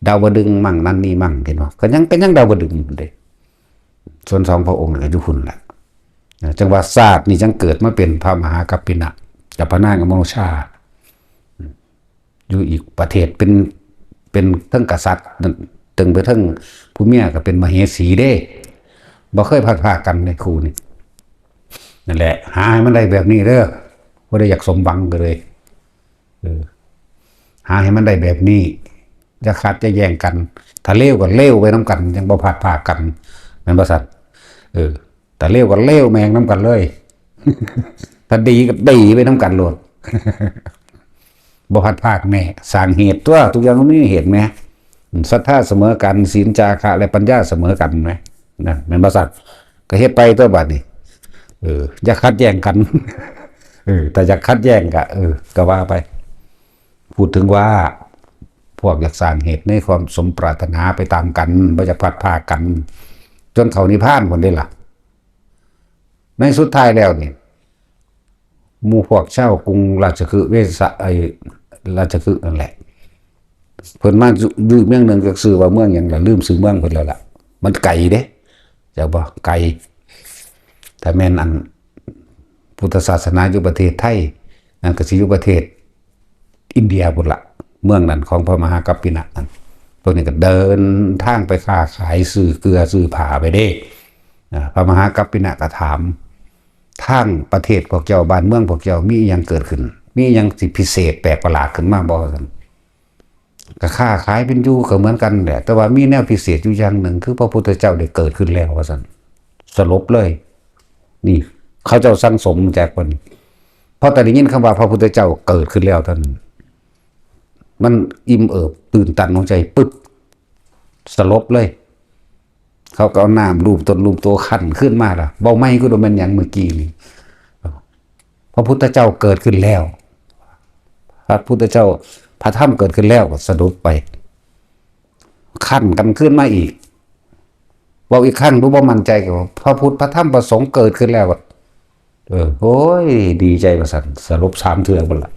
ดาวดึงส์มั่งนั่นนี่มั่ง เห็นบ่ ก็ยัง ก็ยังดาวดึงส์พุ้นเด้ ส่วนสองพระองค์นี่ก็อยู่พุ้นแหละ จังว่าชาตินี้จังเกิดมาเป็นพระมหากัปปินะ กับพระนางอโมชา อยู่อีกประเทศ เป็น เป็นเทิงกษัตริย์นั่น ตึงไปเทิงผู้เมียก็เป็นมเหสีเด้ บ่เคยพลัดพรากกันในคู่นี่ นั่นแหละ หาให้มันได้แบบนี้เด้อ บ่ได้อยากสมหวังก็เลย เออ หาให้มันได้แบบนี้ อย่าขัดอย่าแย่งกัน ถ้าเลวก็เลวไปนำกัน ยังบ่พลัดพรากกัน แม่นบ่ซั่น เออ ถ้าเลวก็เลวแม่งนำกันเลย ถ้าดีก็ดีไปนำกันโลด บ่พลัดพรากแน่ สร้างเหตุตั๊ว ทุกอย่างมันมีเหตุแหม ศรัทธาเสมอกัน ศีลจาคะและปัญญาเสมอกันแหม นะ แม่นบ่ซั่น ก็เฮ็ดไปตั๊วบัดนี้ เออ อย่าขัดแย่งกัน เออ ถ้าอยากขัดแย่งก็ เออ ก็ว่าไป พูดถึงว่า พวกอยากสร้างเหตุในความสมปรารถนาไปตามกัน บ่อยากพลัดพรากกัน จนเข้านิพพานพุ้นเด้ล่ะ ในสุดท้ายแล้วนี่ หมู่พวกชาวกรุงราชคฤห์ เวสะ ไอ้ ราชคฤห์นั่นแหละ เพิ่นมาอยู่ อยู่เมืองหนึ่ง จักชื่อว่าเมืองหยังล่ะ ลืมชื่อเมืองเพิ่นแล้วล่ะ มันไกลเด้ จักบ่ ไกล ถ้าแม่นอันพุทธศาสนาอยู่ประเทศไทย นั่นก็สิอยู่ประเทศอินเดียพุ้นล่ะ เมืองนั้นของพระมหากัปปินะนั่น พวกนี้ก็เดินทางไปค้าขาย ซื้อเกลือซื้อผ้าไปเด้ อ่า พระมหากัปปินะก็ถาม ทางประเทศพวกเจ้า บ้านเมืองพวกเจ้า มีอิหยังเกิดขึ้น มีอิหยังสิพิเศษแปลกประหลาดขึ้นมาบ่ ว่าซั่น ก็ค้าขายเป็นอยู่ก็เหมือนกันแหละ แต่ว่ามีแนวพิเศษอยู่อย่างหนึ่ง คือพระพุทธเจ้าได้เกิดขึ้นแล้ว ว่าซั่น สลบเลย นี่ เขาเจ้าสั่งสมจากเพิ่น พอแต่ได้ยินคำว่าพระพุทธเจ้าเกิดขึ้นแล้วเท่านั้น มันอิ่มเอิบตื่นตันหัวใจ ปึ๊บ สลบเลย เขาก็เอาน้ำลูบตนลูบตัวขันขึ้นมาละ เว้าใหม่ก็โดนแม่นหยังเมื่อกี้นี่ พระพุทธเจ้าเกิดขึ้นแล้ว พระพุทธเจ้า พระธรรมเกิดขึ้นแล้ว ก็สรุปไป ขันกันขึ้นมาอีก เว้าอีกครั้ง ดูบ่มั่นใจก็ว่า พระพุทธ พระธรรม พระสงฆ์เกิดขึ้นแล้ว เออ โอ้ย ดีใจว่าซั่น สรุปสามเทื่อพุ่นละ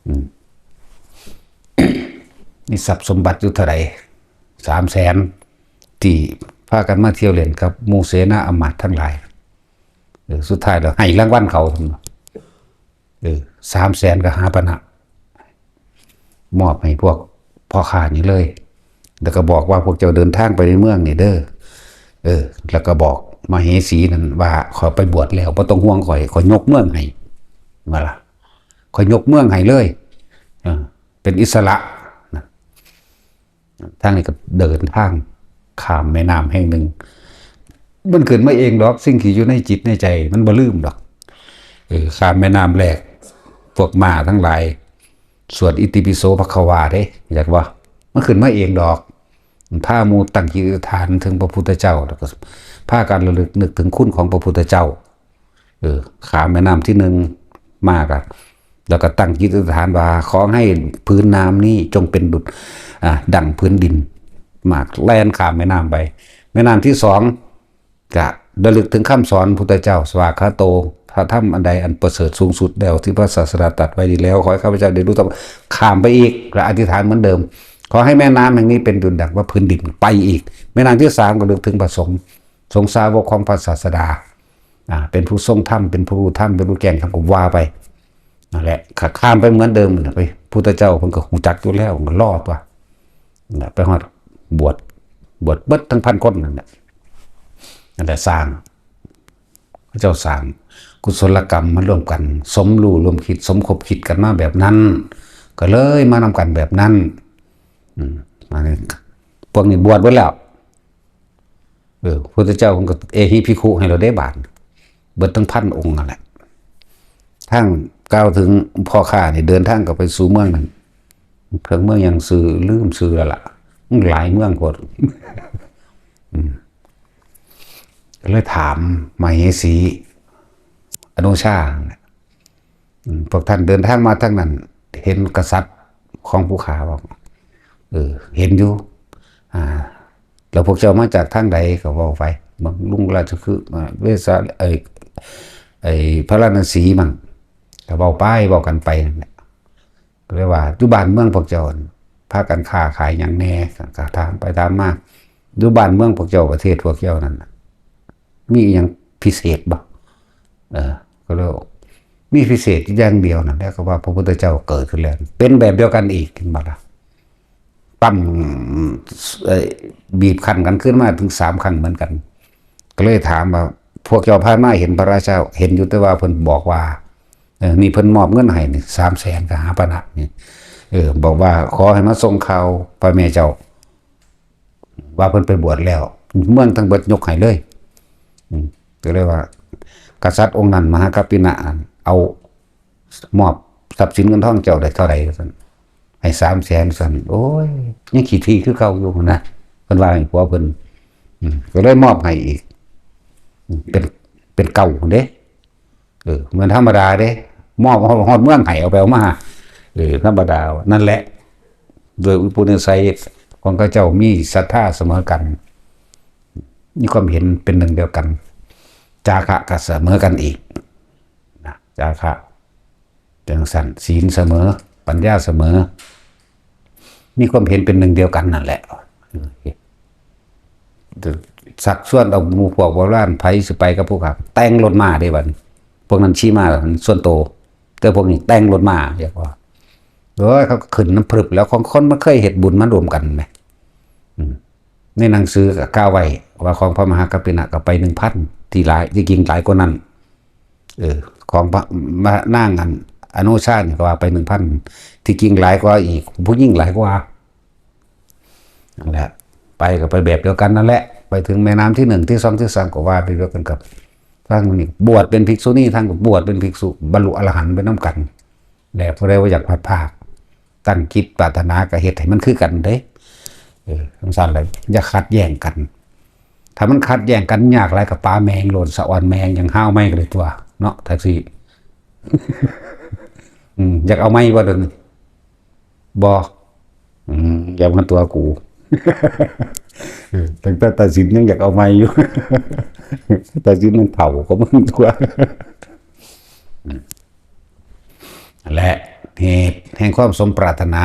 อืม นี่ทรัพย์สมบัติอยู่เท่าไหร่ สามแสน ที่พากันมาเที่ยวเล่นกับหมู่เสนาอำมาตย์ทั้งหลาย เออ สุดท้ายแล้วให้รางวัลเขา เออ สามแสนก็หาปณะ มอบให้พวกพ่อค้านี่เลย แล้วก็บอกว่า พวกเจ้าเดินทางไปในเมืองนี่เด้อ เออ แล้วก็บอกมเหสีนั่นว่า ข้อยไปบวชแล้ว บ่ต้องห่วงข้อย ข้อยยกเมืองให้ ว่าล่ะ ข้อยยกเมืองให้เลย เออ เป็นอิสระนะ ทางนี้ก็เดินทางข้ามแม่น้ำแห่งหนึ่ง มันขึ้นมาเองดอก สิ่งที่อยู่ในจิตในใจ มันบ่ลืมดอก เออ ข้ามแม่น้ำแรก พวกม้าทั้งหลาย สวดอิติปิโสภควาเด้ อยากว่า มันขึ้นมาเองดอก พาหมู่ตั้งจิตอธิษฐานถึงพระพุทธเจ้า แล้วก็พากันระลึกนึกถึงคุณของพระพุทธเจ้า เออ ข้ามแม่น้ำที่หนึ่งมาก็ แล้วก็ตั้งจิตอธิษฐานว่า ขอให้ผืนน้ำนี้จงเป็นดุจ อ่า ดั่งผืนดิน มากแล่นข้ามแม่น้ำไป แม่น้ำที่สอง ก็ระลึกถึงคำสอนพุทธเจ้า สวากขาโต พระธรรมอันใดอันประเสริฐสูงสุดแล้ว ที่พระศาสดาตรัสไว้ดีแล้ว ขอให้ข้าพเจ้าได้รู้ต้องข้ามไปอีก และอธิษฐานเหมือนเดิม ขอให้แม่น้ำแห่งนี้เป็นดุจดั่งว่าผืนดิน ไปอีก แม่น้ำที่สามก็ระลึกถึงพระสงฆ์ สงฆ์สาวกของพระศาสดา อ่า เป็นผู้ทรงธรรม เป็นผู้รู้ธรรม เป็นผู้แจ้งธรรม ก็ว่าไป นั่นแหละ ข้าข้ามไปเหมือนเดิมน่ะ ไป พุทธเจ้าเพิ่นก็ฮู้จักอยู่แล้ว มันก็รอดว่ะ นั่นแหละ ไปฮอด บวช บวชเบิดทั้งพันคนนั่นแหละ นั่นแหละสร้าง พระเจ้าสร้างกุศลกรรมมาร่วมกัน สมรู้ร่วมคิด สมคบคิดกันมาแบบนั้น ก็เลยมานำกันแบบนั้น อืม อันนี้ พวกนี้บวชเบิดแล้ว เออ พุทธเจ้าเพิ่นก็เอหิภิกขุให้เราได้บาด เบิดทั้งพันองค์นั่นแหละ ทั้งกล่าวถึงพ่อค้านี่เดินทางก็ไปสู่เมืองนั้น เพิ่งเมืองหยัง ชื่อ ลืมชื่อแล้วล่ะ มันหลายเมืองโพด อืม ก็เลยถามมเหสี อนุชาเนี่ย อืม พวกท่านเดินทางมาทางนั้น เห็นกษัตริย์ของผู้ข้าบอก เออ เห็นอยู่ อ่า แล้วพวกเจ้ามาจากทางใด ก็เว้าไป บางลุงราชคฤห์ อ่า เวสา ไอ้ ไอ้พาราณสีมั้ง ก็เว้าไป เว้ากันไปนั่นแหละ ก็เลยว่า อยู่บ้านเมืองพวกเจ้า พากันค้าขายหยังแน่ ก็ถามไปถามมา อยู่บ้านเมืองพวกเจ้า ประเทศพวกเจ้านั่นน่ะ มีอิหยังพิเศษบ่ เออ ก็เลยบอก มีพิเศษอย่างเดียวนั่นแหละ ก็ว่าพระพุทธเจ้าเกิดขึ้นแล้ว เป็นแบบเดียวกันอีก เห็นบ่ล่ะ ปั๊ม เอ่อ บีบคั้นกันขึ้นมาถึงสามครั้งเหมือนกัน ก็เลยถามว่า พวกเจ้าผ่านมาเห็นพระราชา เห็นอยู่ แต่ว่าเพิ่นบอกว่า เออ นี่เพิ่นมอบเงินให้นี่ สามแสน ก็หาปณะนี่ เออ บอกว่าขอให้มาส่งข่าวพระแม่เจ้า ว่าเพิ่นไปบวชแล้ว เมืองทั้งเบิดยกให้เลย อืม ก็เลยว่า กษัตริย์องค์นั้น มหากัปปินะ เอา มอบทรัพย์สินเงินทองเจ้าได้เท่าใด ว่าซั่น ให้สามแสน ว่าซั่น โอ้ย ยังขี้ถี่คือเก่าอยู่นะ เพิ่นว่าให้ผัวเพิ่น อืม ก็เลยมอบให้อีก อืม เป็น เป็นเก้าเด้ เออ เหมือนธรรมดาเด้ มอบฮอดเมืองให้ เอาไปเอามา เออ ธรรมดา นั่นแหละ โดยอุปนิสัยของเขาเจ้ามีศรัทธาเสมอกัน มีความเห็นเป็นหนึ่งเดียวกัน จาคะก็เสมอกันอีก นะ จาคะ จังซั่น ศีลเสมอ ปัญญาเสมอ มีความเห็นเป็นหนึ่งเดียวกันนั่นแหละ เออ ชักชวนเอาหมู่พวกโบราณ ไผสิไปกับพวกข้า แต่งรถม้าเด้บัดนี้ พวกนั้นขี่ม้าส่วนโต แต่พวกนี้แต่งรถม้า เรียกว่า โอ้ย เขาก็ขึ้นนำพรึบแล้ว ของคนมันเคยเฮ็ดบุญมาร่วมกันแหม อืม ในหนังสือก็กล่าวไว้ว่าของพระมหากัปปินะก็ไปหนึ่งพัน ที่หลาย ที่จริงหลายกว่านั้น เออ ของพระ มะ นางอัน อนุชานี่ก็ว่าไปหนึ่งพัน ที่จริงหลายกว่าอีก ผู้หญิงหลายกว่า นั่นแหละ ไปก็ไปแบบเดียวกันนั่นแหละ ไปถึงแม่น้ำที่หนึ่ง ที่สอง ที่สาม ก็ว่าไปเดียวกันกับ ทั้งนี้บวชเป็นภิกษุณี ทั้งก็บวชเป็นภิกษุ บรรลุอรหันต์ไปนำกัน แล้วผู้ใดว่าอยากพลัดพราก ตั้งจิตปรารถนาก็เฮ็ดให้มันคือกันเด้ เออ จังซั่นแหละ อย่าขัดแย้งกัน ถ้ามันขัดแย้งกันยากหลายก็ปาแมงโลด สะออนแมงยังห้าวไม่กันเลยตัว เนาะ แท็กซี่ อืม อยากเอาไม่ว่าเดิน บอ อืม อย่ามาตัวกู เออ ตั้งแต่ตัดสินยังอยากเอาไม่อยู่ ตัดสินมันเผาก็มึงตัว และเหตุแห่งความสมปรารถนา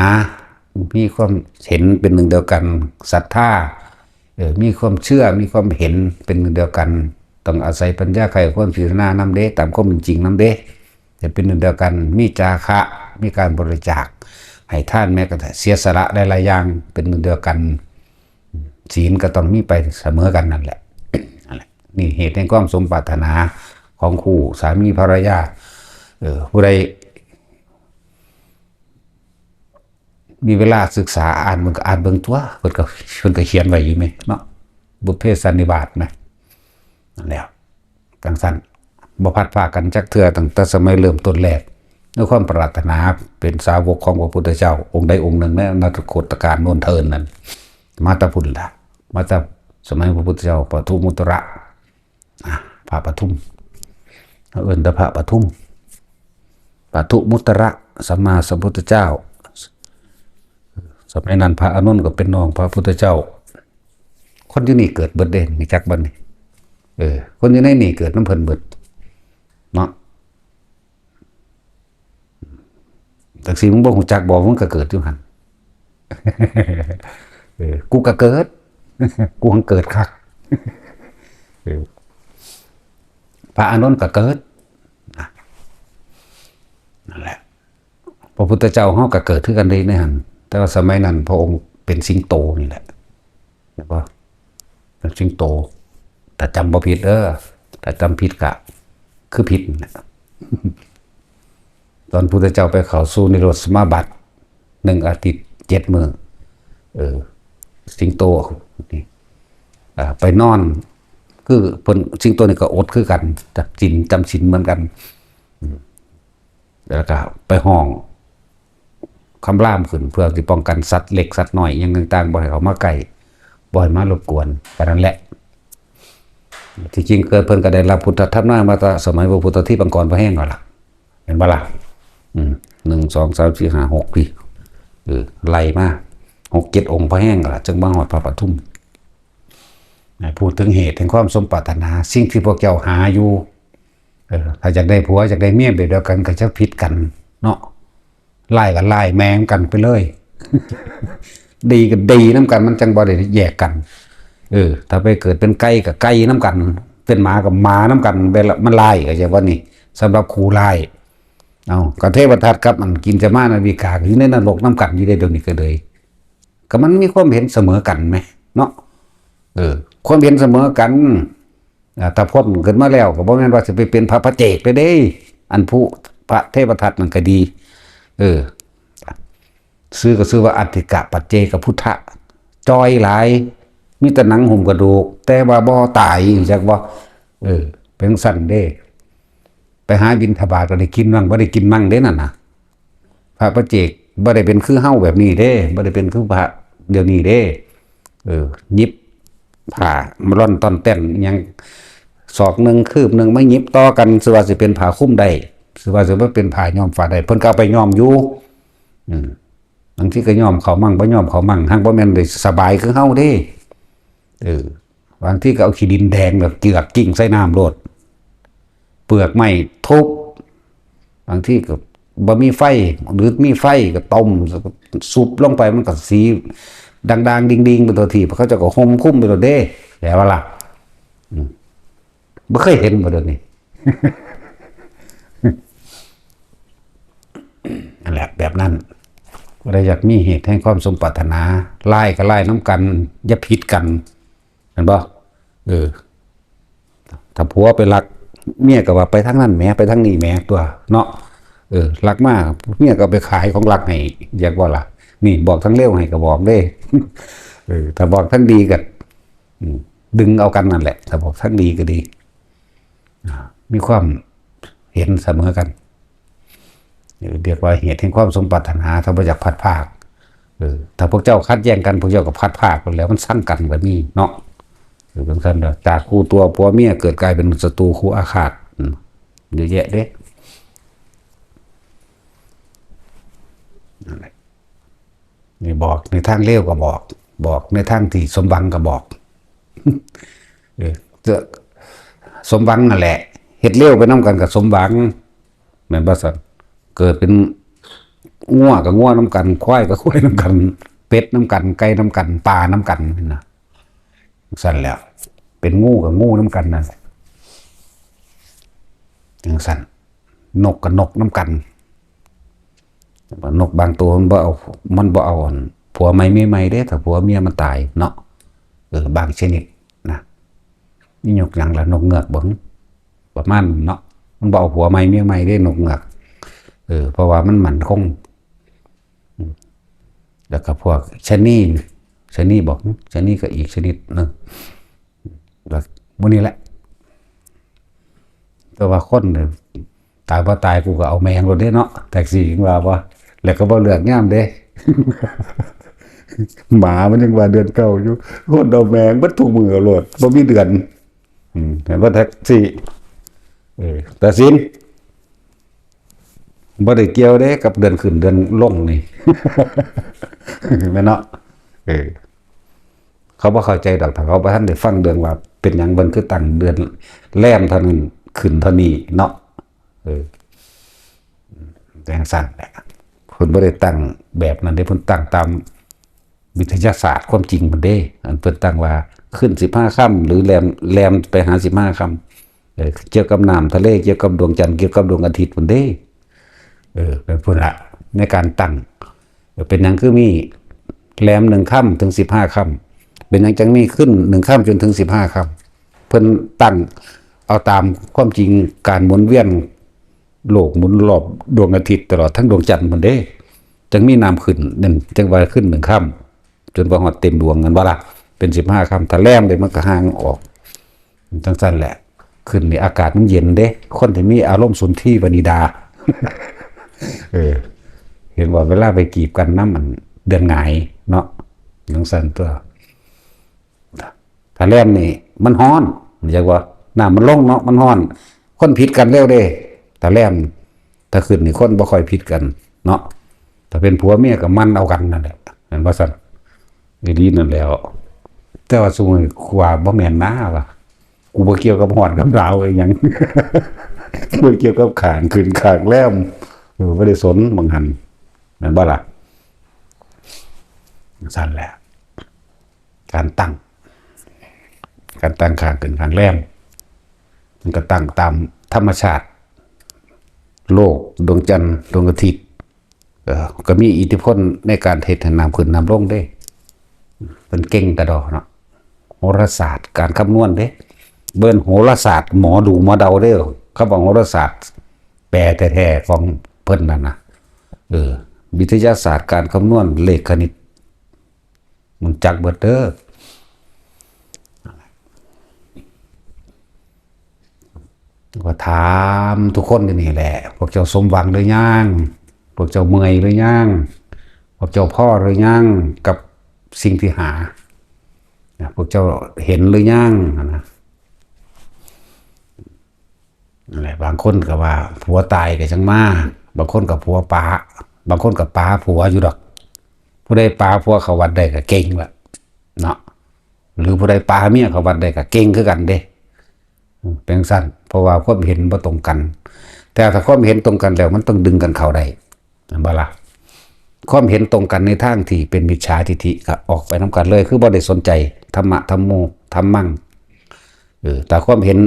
มีความเห็นเป็นหนึ่งเดียวกัน ศรัทธา เออ มีความเชื่อ มีความเห็นเป็นหนึ่งเดียวกัน ต้องอาศัยปัญญาไขความพิจารณานำเด้ ตามความเป็นจริงนำเด้ แต่เป็นหนึ่งเดียวกัน มีจาคะ มีการบริจาค ให้ทานแม้กระทั่งเสียสละหลายๆอย่าง เป็นหนึ่งเดียวกัน ศีลก็ต้องมีไปเสมอกันนั่นแหละ นั่นแหละ นี่เหตุแห่งความสมปรารถนาของคู่สามีภรรยา เออ ผู้ใด มีเวลาศึกษาอ่านมันก็อ่านเบิ่งตัว เพิ่นก็ เพิ่นก็เขียนไว้อยู่แม่เนาะ บุพเพสันนิวาสนะ นั่นแหละ จั่งซั้น บ่พลัดพรากกันจักเทื่อตั้งแต่สมัยเริ่มต้นแรก ด้วยความปรารถนาเป็นสาวกของพระพุทธเจ้า องค์ใดองค์หนึ่งในอนาคตกาลโน้นเทินนั้น มาแต่พุ้นล่ะ มาแต่สมัยพระพุทธเจ้าปทุมมุตระ อ่ะ พระปทุม เอิ้นแต่พระปทุม ปทุมุตระสัมมาสัมพุทธเจ้า สมัยนั้นพระอานนท์ก็เป็นน้องพระพุทธเจ้า คนอยู่นี่เกิดเบิดเด้ มีจักบัดนี้ เออ คนอยู่ในนี่เกิดนำเพิ่นเบิด เนาะ จังซี่มึงบ่ฮู้จักบ่ มึงก็เกิดอยู่หั่น เออ กูก็เกิด กูหังเกิดคัก เออ พระอานนท์ก็เกิด นะ นั่นแหละ พระพุทธเจ้าเฮาก็เกิดคือกันเด้ในหั่น แต่ว่าสมัยนั้นพระองค์เป็นสิงโตนี่แหละ เห็นบ่ เป็นสิงโต ถ้าจำบ่ผิดเด้อ ถ้าจำผิดก็คือผิดนั่นแหละ ตอนพุทธเจ้าไปเข้าสู่นิโรธสมาบัติ หนึ่งอาทิตย์เจ็ดมื้อ เออ สิงโตนี่ อ่า ไปนอน คือเพิ่น สิงโตนี่ก็อดคือกัน จำศีล จำศีลเหมือนกัน อืม แล้วก็ไปฮ้องคำรามขึ้น เพื่อสิป้องกันสัตว์เล็กสัตว์น้อยอิหยังต่างๆ บ่ให้เข้ามาใกล้ บ่ให้มารบกวน แค่นั้นแหละ ที่จริงเกิดเพิ่นก็ได้รับพุทธธรรมมาตั้งแต่สมัยพระพุทธทิพย์ปางกรพระแห้งแล้วล่ะ เห็นบ่ล่ะ อืม หนึ่ง สอง สาม สี่ ห้า หก พี่ เออ ไล่มา หกเจ็ดองค์พระแห้งแล้วล่ะ จึงมาฮอดพระปทุม นะ พูดถึงเหตุแห่งความสมปรารถนา สิ่งที่พวกเจ้าหาอยู่ เออ ถ้าอยากได้ผัว อยากได้เมียแบบเดียวกัน ก็จะผิดกัน เนาะ ร้ายก็ร้ายแม่งกันไปเลย ดีก็ดีนำกัน มันจั่งบ่ได้แยกกัน เออ ถ้าไปเกิดเป็นไก่ก็ไก่นำกัน เป็นหมาก็หมานำกัน เวลามันร้าย เข้าใจบ่นี่ สำหรับคู่ร้าย เอ้า ก็เทวทัตกับอันกินจามานาวิกาก็อยู่ในนรกนำกันอยู่เด้ เดี๋ยวนี้ก็เลย ก็มันมีความเห็นเสมอกันแหม เนาะ เออ ความเห็นเสมอกัน อ่า ถ้าพ้นขึ้นมาแล้วก็บ่แม่นว่าสิไปเป็นพระปัจเจกได้เด้ อันผู้พระเทวทัตนั่นก็ดี เออ ชื่อก็ชื่อว่าอัฏฐิกะปัจเจกพุทธะ จ่อยหลาย มีแต่หนังหุ้มกระดูก แต่ว่าบ่ตาย จักบ่ เออ เป็นจั่งซั้นเด้ ไปหาบิณฑบาตก็ได้กินมั่ง บ่ได้กินมั่งเด้นั่นน่ะ พระปัจเจกบ่ได้เป็นคือเฮาแบบนี้เด้ บ่ได้เป็นคือพระเดี๋ยวนี้เด้ เออ หยิบผ้ามาร่อนต้อนแต้นอิหยัง ศอกหนึ่งคืบหนึ่งมาหยิบต่อกัน สิว่าสิเป็นผ้าคลุมได้ สิว่าสิบ่เป็นผ้าย้อมฝาดได้ เพิ่นก็เอาไปย้อมอยู่ อืม บางทีก็ย้อมเข้ามั่ง บ่ย้อมเข้ามั่ง หั้งบ่แม่นได้สบายคือเฮาเด้ เออ บางทีก็เอาขี้ดินแดงแบบเจือกกิ้งใส่น้ำโลด เปลือกไม้ทุบ บางทีก็บ่มีไฟ หรือมีไฟก็ต้ม สุบลงไปมันก็สีด่างๆ ดิ่งๆ ไปทั่วทีป เขาเจ้าก็ห่มคลุมไปโลดเด้ แล้วว่าล่ะ อืม บ่เคยเห็นบ่เดี๋ยวนี้ นั่นแหละ แบบนั้น ผู้ใดอยากมีเหตุแห่งความสมปรารถนา ร้ายก็ร้ายนำกัน อย่าผิดกัน เห็นบ่ เออ ถ้าผัวไปลัก เมียก็ว่าไปทางนั้นแหม ไปทางนี้แหมตัว เนาะ เออ ลักมา เมียก็ไปขายของลักให้ อยากบ่ล่ะ นี่บอกทางเลวให้ก็บอกเด้ เออ ถ้าบอกทางดีก็ อืม ดึงเอากันนั่นแหละ ถ้าบอกทางดีก็ดี อ่า มีความเห็นเสมอกัน เออ เรียกว่าเหตุแห่งความสมปรารถนา ถ้าบ่อยากพลัดพราก เออ ถ้าพวกเจ้าขัดแย้งกัน พวกเจ้าก็พลัดพรากไปแล้ว มันซังกันแบบนี้เนาะ คือเป็นขั้นว่าจากคู่ตัวผัวเมียเกิดกลายเป็นศัตรูคู่อาฆาต อืม เยอะแยะเด้ นั่นแหละ นี่บอกในทางเลวก็บอก บอกในทางที่สมหวังก็บอก เออ จะสมหวังนั่นแหละ เฮ็ดเลวไปนำกันก็สมหวัง แม่นบ่ซั่น เกิดเป็นงัวก็งัวนำกัน ควายก็ควายนำกัน เป็ดนำกัน ไก่นำกัน ปลานำกันนะ ซั่นแหล้ว เป็นงูก็งูนำกันนั่นแหละ จั่งซั่น นกก็นกนำกัน นกบางตัวมันบ่เอา มันบ่เอาอันผัวใหม่เมียใหม่เด้ ถ้าผัวเมียมันตายเนาะ เออ บางชนิดนะ นี่นกหยังล่ะ นกเงือกบ่ ประมาณนั้นเนาะ มันบ่เอาผัวใหม่เมียใหม่เด้ นกเงือก เออ เพราะว่ามันมั่นคง อืม แล้วก็พวกชะนี ชะนีบ่ ชะนีก็อีกชนิดหนึ่ง แล้วมื้อนี้แหละ แต่ว่าคนเนี่ย ตายบ่ตายกูก็เอาแมงโลดเด้เนาะ แท็กซี่ยังว่าบ่ แล้วก็บ่เลือกยามเด้ หมามันยังว่าเดือนเก้าอยู่ คนเอาแมงเบิดทุกมื้อโลด บ่มีเดือน อืม เห็นบ่แท็กซี่ เออ ตัดสิน บ่ได้เกี่ยวเด้กับเดือนขึ้นเดือนลงนี่ แม่นเนาะ เออ เขาบ่เข้าใจดอก ถ้าเขาบ่ทันได้ฟังเรื่องว่าเป็นหยังเพิ่นคือตั้งเดือนแรมเท่านั้นขึ้นเท่านี้เนาะ เออ จั่งซั่นแหละ เพิ่นบ่ได้ตั้งแบบนั้นเด้ เพิ่นตั้งตามวิทยาศาสตร์ความจริงเพิ่นเด้ อันเพิ่นตั้งว่าขึ้นสิบห้าค่ำ หรือแรม แรมไปหาสิบห้าค่ำ เออ เกี่ยวกับน้ำทะเล เกี่ยวกับดวงจันทร์ เกี่ยวกับดวงอาทิตย์เพิ่นเด้ เออ เป็นพุ้นละ ในการตั้ง เออ เป็นหยังคือมีแรมหนึ่งค่ำถึงสิบห้าค่ำ เป็นหยังจั่งมีขึ้นหนึ่งค่ำจนถึงสิบห้าค่ำ เพิ่นตั้งเอาตามความจริงการหมุนเวียนโลกหมุนรอบดวงอาทิตย์ตลอดทั้งดวงจันทร์เพิ่นเด้ จั่งมีน้ำขึ้นนั่น จั่งว่าขึ้นหนึ่งค่ำ จนว่าฮอดเต็มดวง แม่นบ่ล่ะ เป็นสิบห้าค่ำ ถ้าแรมเลยมันก็ห่างออก จั่งซั่นแหละ ขึ้นนี่อากาศมันเย็นเด้ คนที่มีอารมณ์สุนทรีวนิดา เออ เห็นว่าเวลาไปกีบกันนำอันเดือนหงายเนาะ จั่งซั่นตั๊ว ถ้าแรมนี่มันฮ้อน อยากว่าน้ำมันลงเนาะ มันฮ้อน คนผิดกันเร็วเด้ ถ้าแรม ถ้าขึ้นนี่คนบ่ค่อยผิดกันเนาะ ถ้าเป็นผัวเมียก็มันเอากันนั่นแหละ แม่นบ่ซั่น อีหลีนั่นแหล้ว แต่ว่าซุมื้อนี้กูว่าบ่แม่นนะว่า กูบ่เกี่ยวกับฮ้อนกับหนาวอิหยัง บ่เกี่ยวกับข้างขึ้นข้างแรม เออ บ่ได้สนบางหัน แม่นบ่ล่ะ ซั่นแหละ การตั้ง การตั้งข้างขึ้นข้างแรม มันก็ตั้งตามธรรมชาติ โลก ดวงจันทร์ ดวงอาทิตย์ เอ่อ ก็มีอิทธิพลในการเฮ็ดให้น้ำขึ้นน้ำลงเด้ เพิ่นเก่งแต่ดอกเนาะ โหราศาสตร์ การคำนวณเด้ เบิ่นโหราศาสตร์ หมอดูหมอเดาเด้อ คำว่าโหราศาสตร์ แปลแท้ๆของเพิ่นนั่นนะ เออ วิทยาศาสตร์ การคำนวณ เลขคณิต มันจักเบิดเด้อ ว่าถามทุกคนอยู่นี่แหละ พวกเจ้าสมหวังหรือยัง พวกเจ้าเมื่อยหรือยัง พวกเจ้าพอหรือยัง กับสิ่งที่หา นะ พวกเจ้าเห็นหรือยังนะ นั่นแหละ บางคนก็ว่าผัวตายก็จั่งมา บางคนก็ผัวปา บางคนก็ปาผัวอยู่ดอก ผู้ใดปาผัวเข้าวัดได้ก็เก่งละเนาะ หรือผู้ใดปาเมียเข้าวัดได้ก็เก่งคือกันเด้ อืม เป็นซั่น เพราะว่าความเห็นบ่ตรงกัน แต่ถ้าความเห็นตรงกันแล้วมันต้องดึงกันเข้าได้ แม่นบ่ล่ะ ความเห็นตรงกันในทางที่เป็นมิจฉาทิฏฐิก็ออกไปนำกันเลย คือบ่ได้สนใจ ธัมมะธัมโม ธัมมัง เออ แต่ความเห็น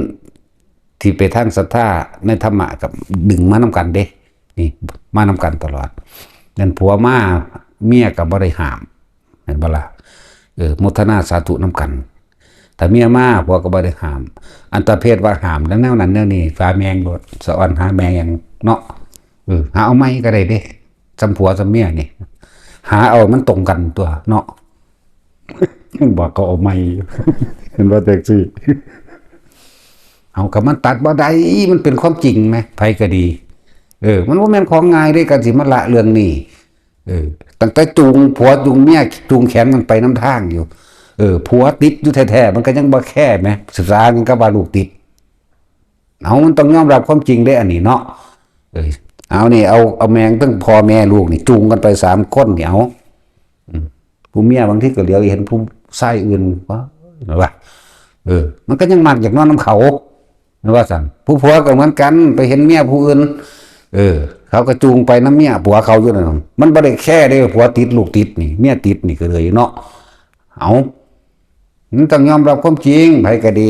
ที่ไปทางศรัทธาในธรรมะก็ดึงมานำกันเด้ นี่ มานำกันตลอด นั่นผัวมา เมียก็บ่ได้ห้าม แม่นบ่ล่ะ เออ โมทนาสาธุนำกัน ถ้าเมียมา ผัวก็บ่ได้ห้าม อันตะเพศว่าห้ามแล้วแนวนั้นแนวนี้ หาแม่งโลด สะออนหาแม่งหยังเนาะ เออ หาเอาใหม่ก็ได้เด้ ส่ำผัวส่ำเมียนี่ หาเอามันตรงกันตั๊วเนาะ บอกเขาเอาใหม่ เห็นบ่แท็กซี่ เอา ก็มันตัดบ่ได้ มันเป็นความจริงแหม ไผก็ดี เออ มันบ่แม่นของง่ายเด้ การสิมาละเรื่องนี้ เออ ตั้งแต่จูงผัวจูงเมียจูงแขนกันไปนำทางอยู่ เออ ผัวติดอยู่แท้ๆ มันก็ยังบ่แคร์แหม ศึกษาหยังก็ว่าลูกติด เอา มันต้องยอมรับความจริงเด้ อันนี้เนาะ เออ เอานี่ เอา เอาแม่ง ทั้งพ่อแม่ลูกนี่ จูงกันไปสามคนนี่ เอา อืม ผู้เมียบางทีก็เหลียวเห็นผู้ชายอื่น ว้า ว่า เออ มันก็ยังมักอยากนอนนำเขา ว่าซั่น ผู้ผัวก็เหมือนกัน ไปเห็นเมียผู้อื่น เออ เขาก็จูงไปนำเมียผัวเขาอยู่นั่น มันบ่ได้แคร์เด้ ผัวติดลูกติดนี่ เมียติดนี่ก็เลยเนาะ เอา มันต้องยอมรับความจริง ไผก็ดี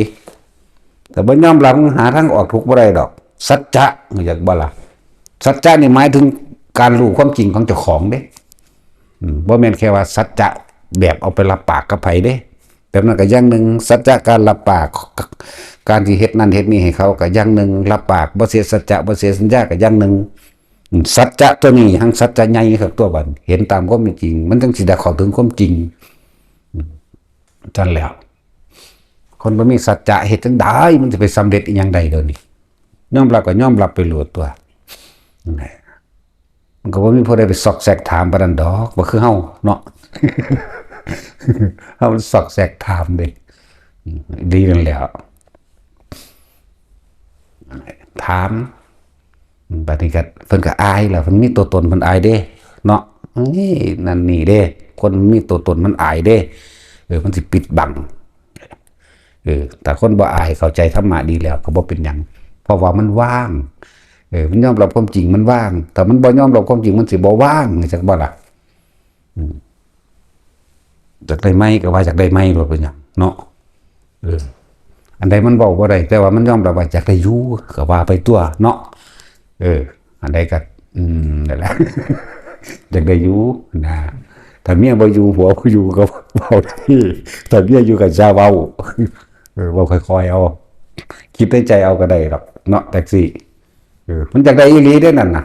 แต่บ่ยอมรับ มันหาทางออกทุกข์บ่ได้ดอก สัจจะ รู้จักบ่ล่ะ สัจจะนี่หมายถึงการรู้ความจริงของเจ้าของเด้ อืม บ่แม่นแค่ว่าสัจจะแบบเอาไปรับปากกับไผเด้ แบบนั้นก็อย่างหนึ่ง สัจจะการรับปาก การที่เฮ็ดนั่นเฮ็ดนี่ให้เขาก็อย่างหนึ่ง รับปาก บ่เสียสัจจะ บ่เสียสัญญาก็อย่างหนึ่ง อืม สัจจะตัวนี้ หังสัจจะใหญ่ครับ ตัวบัด เห็นตามความเป็นจริง มันจั่งสิได้เข้าถึงความจริง อืม จั่นแล้ว คนบ่มีสัจจะเฮ็ดจั่งใด มันสิไปสำเร็จอีหยังได้เดี๋ยวนี้ ยอมรับก็ยอมรับไปโลดตัว นั่นแหละ มันก็บ่มีผู้ใดไปซอกแซกถามปานนั้นดอก บ่คือเฮาเนาะ เฮามันซอกแซกถามเด้ อืม ดีนั่นแหละ ถาม บัดนี้ก็เพิ่นก็อายล่ะ เพิ่นมีตัวตนเพิ่นอายเด้ เนาะ เอ้ย นั่นนี่เด้ คนมีตัวตนมันอายเด้ เออ มันสิปิดบัง เออ ถ้าคนบ่อายเข้าใจธรรมะดีแล้วก็บ่เป็นหยัง เพราะว่ามันว่าง เออ มันยอมรับความจริงมันว่าง ถ้ามันบ่ยอมรับความจริงมันสิบ่ว่าง จักบ่ล่ะ อืม อยากได้ใหม่ก็ว่าอยากได้ใหม่ บ่เป็นหยังเนาะ เออ อันใดมันเว้าบ่ได้ แต่ว่ามันยอมรับว่าอยากได้อยู่ ก็ว่าไปตัวเนาะ เออ อันใดก็ อืม นั่นแหละ อยากได้อยู่นะ ถ้าเมียบ่อยู่ ผัวบ่อยู่ ก็เว้าที่ ถ้าเมียอยู่ก็อย่าเว้า เออ เว้าค่อยๆเอา คิดในใจเอาก็ได้ดอกเนาะ จั่งซี้ เออ มันอยากได้อีหลีเด้นั่นน่ะ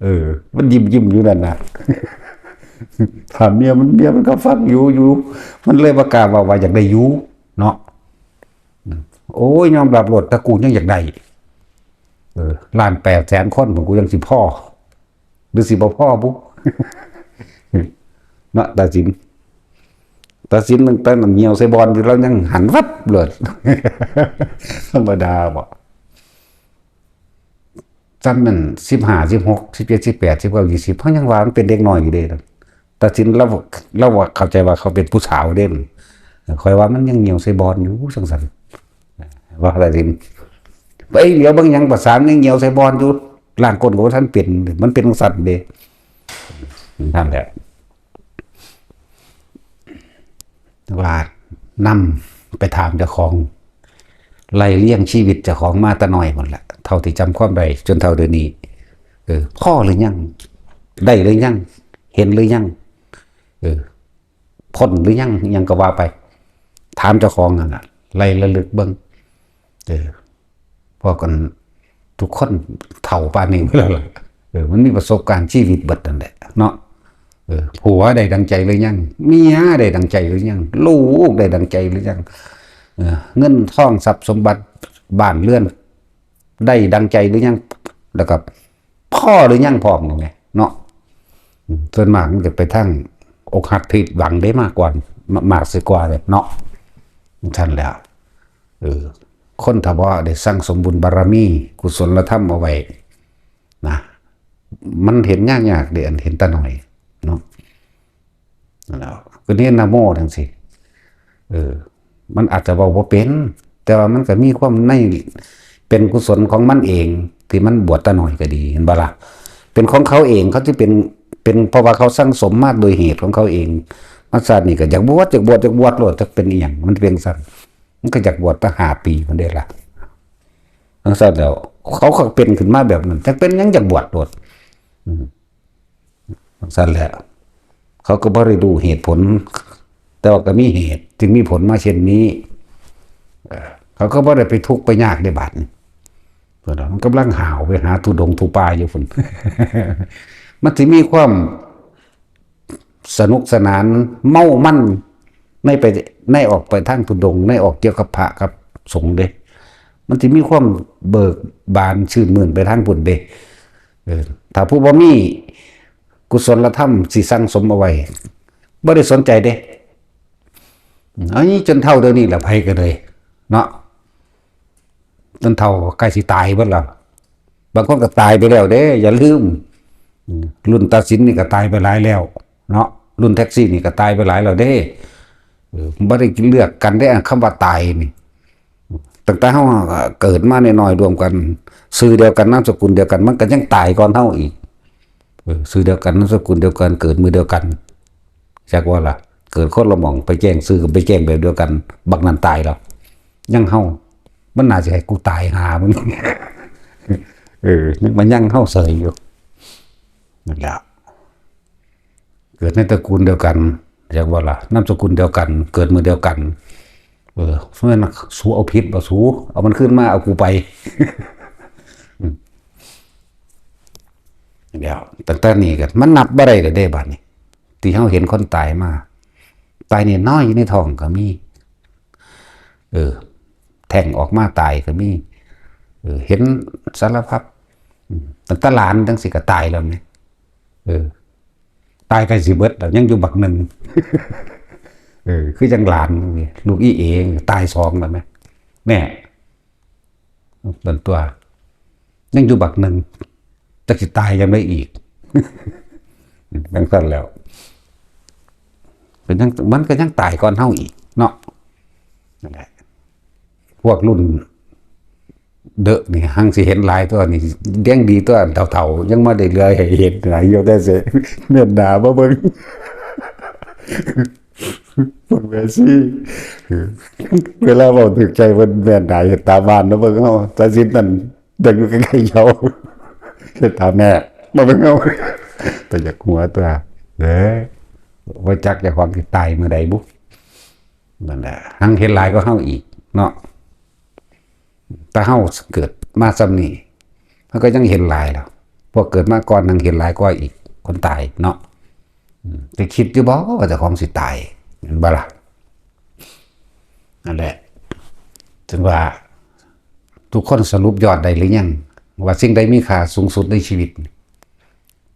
เออ มันยิ้มๆอยู่นั่นน่ะ ถามเมียมัน เมียมันก็ฟังอยู่ อยู่ มันเลยบ่กล้าเว้าว่าอยากได้อยู่เนาะ โอ้ย ยอมรับโลด ถ้ากูยังอยากได้ เออ ล้านแปดแสนคน กูยังสิพอ หรือสิบ่พอบุ เนาะ ตาสิน ตาสินตั้งแต่เหี่ยวใส่บอนอยู่ แล้วยังหันวับเลย ธรรมดาบ่ ซ้ำนั่น สิบห้า สิบหก สิบเจ็ด สิบแปด สิบเก้า ยี่สิบ เขายังว่ามันเป็นเด็กน้อยอยู่เด้ ตาสิน ลาว ลาวว่าเข้าใจว่าเขาเป็นผู้สาวเด้ ข้อยว่ามันยังเหี่ยวใส่บอนอยู่ จั่งซั้น ว่าตาสิน ไปเหลียวเบิ่งหยัง ประสาทยังเหี่ยวใส่บอนอยู่ ร่างกายก็บ่ทันเป็น มันเป็นจั่งซั้นเด้ นั่นแหละ ว่านำไปถามเจ้าของ ไล่เรียงชีวิตเจ้าของมาแต่น้อยพุ้นแหละ เท่าที่จำความได้ จนเท่าเดี๋ยวนี้ เออ พอหรือยัง ได้หรือยัง เห็นหรือยัง เออ พ้นหรือยัง อิหยังก็ว่าไป ถามเจ้าของนั่นน่ะ ไล่ระลึกเบิ่ง เออ พวกกันทุกคนเฒ่าปานนี้หมดแล้วล่ะ เออ มันมีประสบการณ์ชีวิตเบิดนั่นแหละเนาะ เออ ผัวได้ดังใจหรือยัง เมียได้ดังใจหรือยัง ลูกได้ดังใจหรือยัง เออ เงินทองทรัพย์สมบัติบ้านเรือน ได้ดังใจหรือยัง แล้วก็พอหรือยังพร้อมนี่ไงเนาะ อืม ส่วนมากมันจะไปทางอกหักผิดหวังได้มากกว่า ม- มากเสียกว่าเลยเนาะ ซั่นแหละ เออ คนถ้าบ่ได้สั่งสมบุญบารมี กุศลธรรมเอาไว้นะ มันเห็นยากๆเด้ อันเห็นแต่น้อยเนาะ นั่นแหละ คือเรียนนะโมจั่งซี้ เออ มันอาจจะเว้าบ่เป็น แต่ว่ามันก็มีความใน เป็นกุศลของมันเอง ที่มันบวชแต่น้อยก็ดี เห็นบ่ล่ะ เป็นของเขาเอง เขาสิเป็น เป็นเพราะว่าเขาสั่งสมมาโดยเหตุของเขาเอง มาชาตินี้ก็อยากบวช อยากบวช อยากบวชโลด จักเป็นอีหยัง มันเป็นจั่งซั้น มันก็อยากบวชตั้งห้าปีพุ้นเด้ล่ะ จั่งซั้นแล้ว เขาก็เป็นขึ้นมาแบบนั้น จักเป็นหยังอยากบวชโลด อืม จั่งซั้นแหละ เขาก็บ่ได้รู้เหตุผล แต่ว่าก็มีเหตุจึงมีผลมาเช่นนี้ เอ่อ เขาก็บ่ได้ไปทุกข์ไปยากได้บาดนี้ เพิ่นว่ามันกำลังห้าวไปหาธุดงค์ธุป่าอยู่พุ้น มันสิมีความสนุกสนานเมามัน ในไป ในออกไปทางธุดงค์ ในออกเกี่ยวกับพระกับสงฆ์เด้ มันสิมีความเบิกบานชื่นมื่นไปทางพุ้นเด้ เออ ถ้าผู้บ่มีกุศลธรรมสิสั่งสมเอาไว้ บ่ได้สนใจเด้ อันนี้จนเฒ่าเดี๋ยวนี้แหละ ไผก็เลย เนาะ จนเฒ่าใกล้สิตายเบิดแล้ว บางคนก็ตายไปแล้วเด้ อย่าลืม อืม รุ่นตัดสินนี่ก็ตายไปหลายแล้ว เนาะ รุ่นแท็กซี่นี่ก็ตายไปหลายแล้วเด้ เออ บ่ได้เลือกกันเด้ คำว่าตายนี่ ตั้งแต่เฮาเกิดมาน้อยๆ รวมกัน ชื่อเดียวกัน นามสกุลเดียวกัน มันก็ยังตายก่อนเฮาอีก เออ ชื่อเดียวกัน นามสกุลเดียวกัน เกิดมื้อเดียวกัน จักว่าล่ะ เกิดคนละหม่อง ไปแจ้งชื่อ ไปแจ้งแบบเดียวกัน บักนั้นตายแล้ว ยังเฮา มันน่าสิให้กูตายหามัน เออ ยังมายังเฮาเสยอยู่ นั่นแหละ เกิดในตระกูลเดียวกัน จักว่าล่ะ นามสกุลเดียวกัน เกิดมื้อเดียวกัน เออ เพราะฉะนั้นสูเอาผิดบ่สู เอามันขึ้นมา เอากูไป อืม เดี๋ยว ตั้งแต่นี้ก็ มันนับบ่ได้แล้วเด้ บัดนี้ ที่เฮาเห็นคนตายมา ตายน้อยๆ อยู่ในท้องก็มี เออ แท้งออกมาตายก็มี เออ เห็นสารพัด อืม ตั้งแต่หลานจังซี้ก็ตายแล้วแหม เออ ตายใกล้สิเบิดแล้ว ยังอยู่บักหนึ่ง เออ คือจั่งหลานนี่ ลูกอีเอ ตายสองแล้วแหม แน่ นั่นตัว ยังอยู่บักหนึ่ง จักสิตายยามใดอีก จั่งซั้นแล้ว เป็นจั่ง มันก็ยังตายก่อนเฮาอีกเนาะ นั่นแหละ พวกรุ่นเดอะนี่ หังสิเห็นหลายตัวนี่ ยังดีตัวเฒ่าๆ ยังมาได้เหลือให้เห็นหลายอยู่ แต่เสีย เมียนหนามาเบิ่ง พวกแม่ชี เวลาเว้าถืกใจเพิ่นแม่นหนา เฮ็ดตาบานเนาะ เบิ่งเฮา สายสิญจน์นั่น เดินอยู่ใกล้ๆ เฮา เฮ็ดตาแม่ มาเบิ่งเฮา แต่อยากหัวตัว เด้อ บ่จักเจ้าของสิตายมื้อใดบุ นั่นแหละ หังเห็นหลายกว่าเฮาอีกเนาะ แต่เฮาเกิดมาส่ำนี้ เฮาก็ยังเห็นหลายแล้ว พวกเกิดมาก่อนยังเห็นหลายกว่าอีก คนตายเนาะ อืม แต่คิดอยู่บ่ว่าเจ้าของสิตาย แม่นบ่ล่ะ นั่นแหละ ถึงว่า ทุกคนสรุปยอดได้หรือยัง ว่าสิ่งใดมีค่าสูงสุดในชีวิต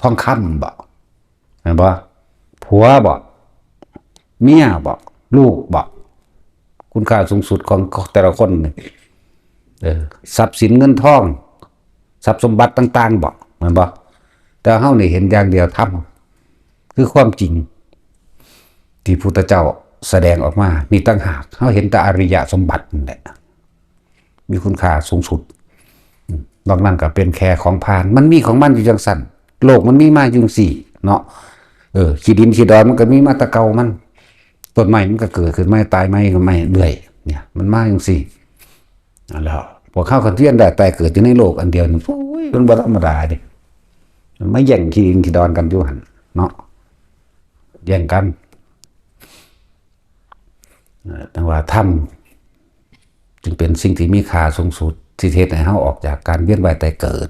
ทองคำบ่ แม่นบ่ ผัวบ่ เมียบ่ ลูกบ่ คุณค่าสูงสุดของแต่ละคนนี่ เออ ทรัพย์สินเงินทอง ทรัพย์สมบัติต่างๆ บ่ แม่นบ่ แต่เฮานี่เห็นอย่างเดียว ธรรม คือความจริง ที่พุทธเจ้าแสดงออกมา มีต่างหาก เฮาเห็นแต่อริยสมบัตินั่นแหละ มีคุณค่าสูงสุด อืม นอกนั้นก็เป็นแค่ของผ่าน มันมีของมันอยู่จั่งซั้น โลกมันมีมาอยู่จั่งซี้เนาะ เออ ขี้ดินขี้ดอนมันก็มีมาแต่เก่ามัน ต้นไม้มันก็เกิดขึ้นมา ตายใหม่ก็ใหม่เรื่อย เนี่ย มันมาจั่งซี้ นั่นแหละ พวกเขาก็เวียนว่ายตายเกิดอยู่ในโลกอันเดียวนี่ โอ้ย มันบ่ธรรมดาเด้ มันมาแย่งขี้ดินขี้ดอนกันอยู่หั่นเนาะ แย่งกัน เอ่อ แต่ว่าธรรมจึงเป็นสิ่งที่มีค่าสูงสุด ที่เฮ็ดให้เฮาออกจากการเวียนว่ายตายเกิด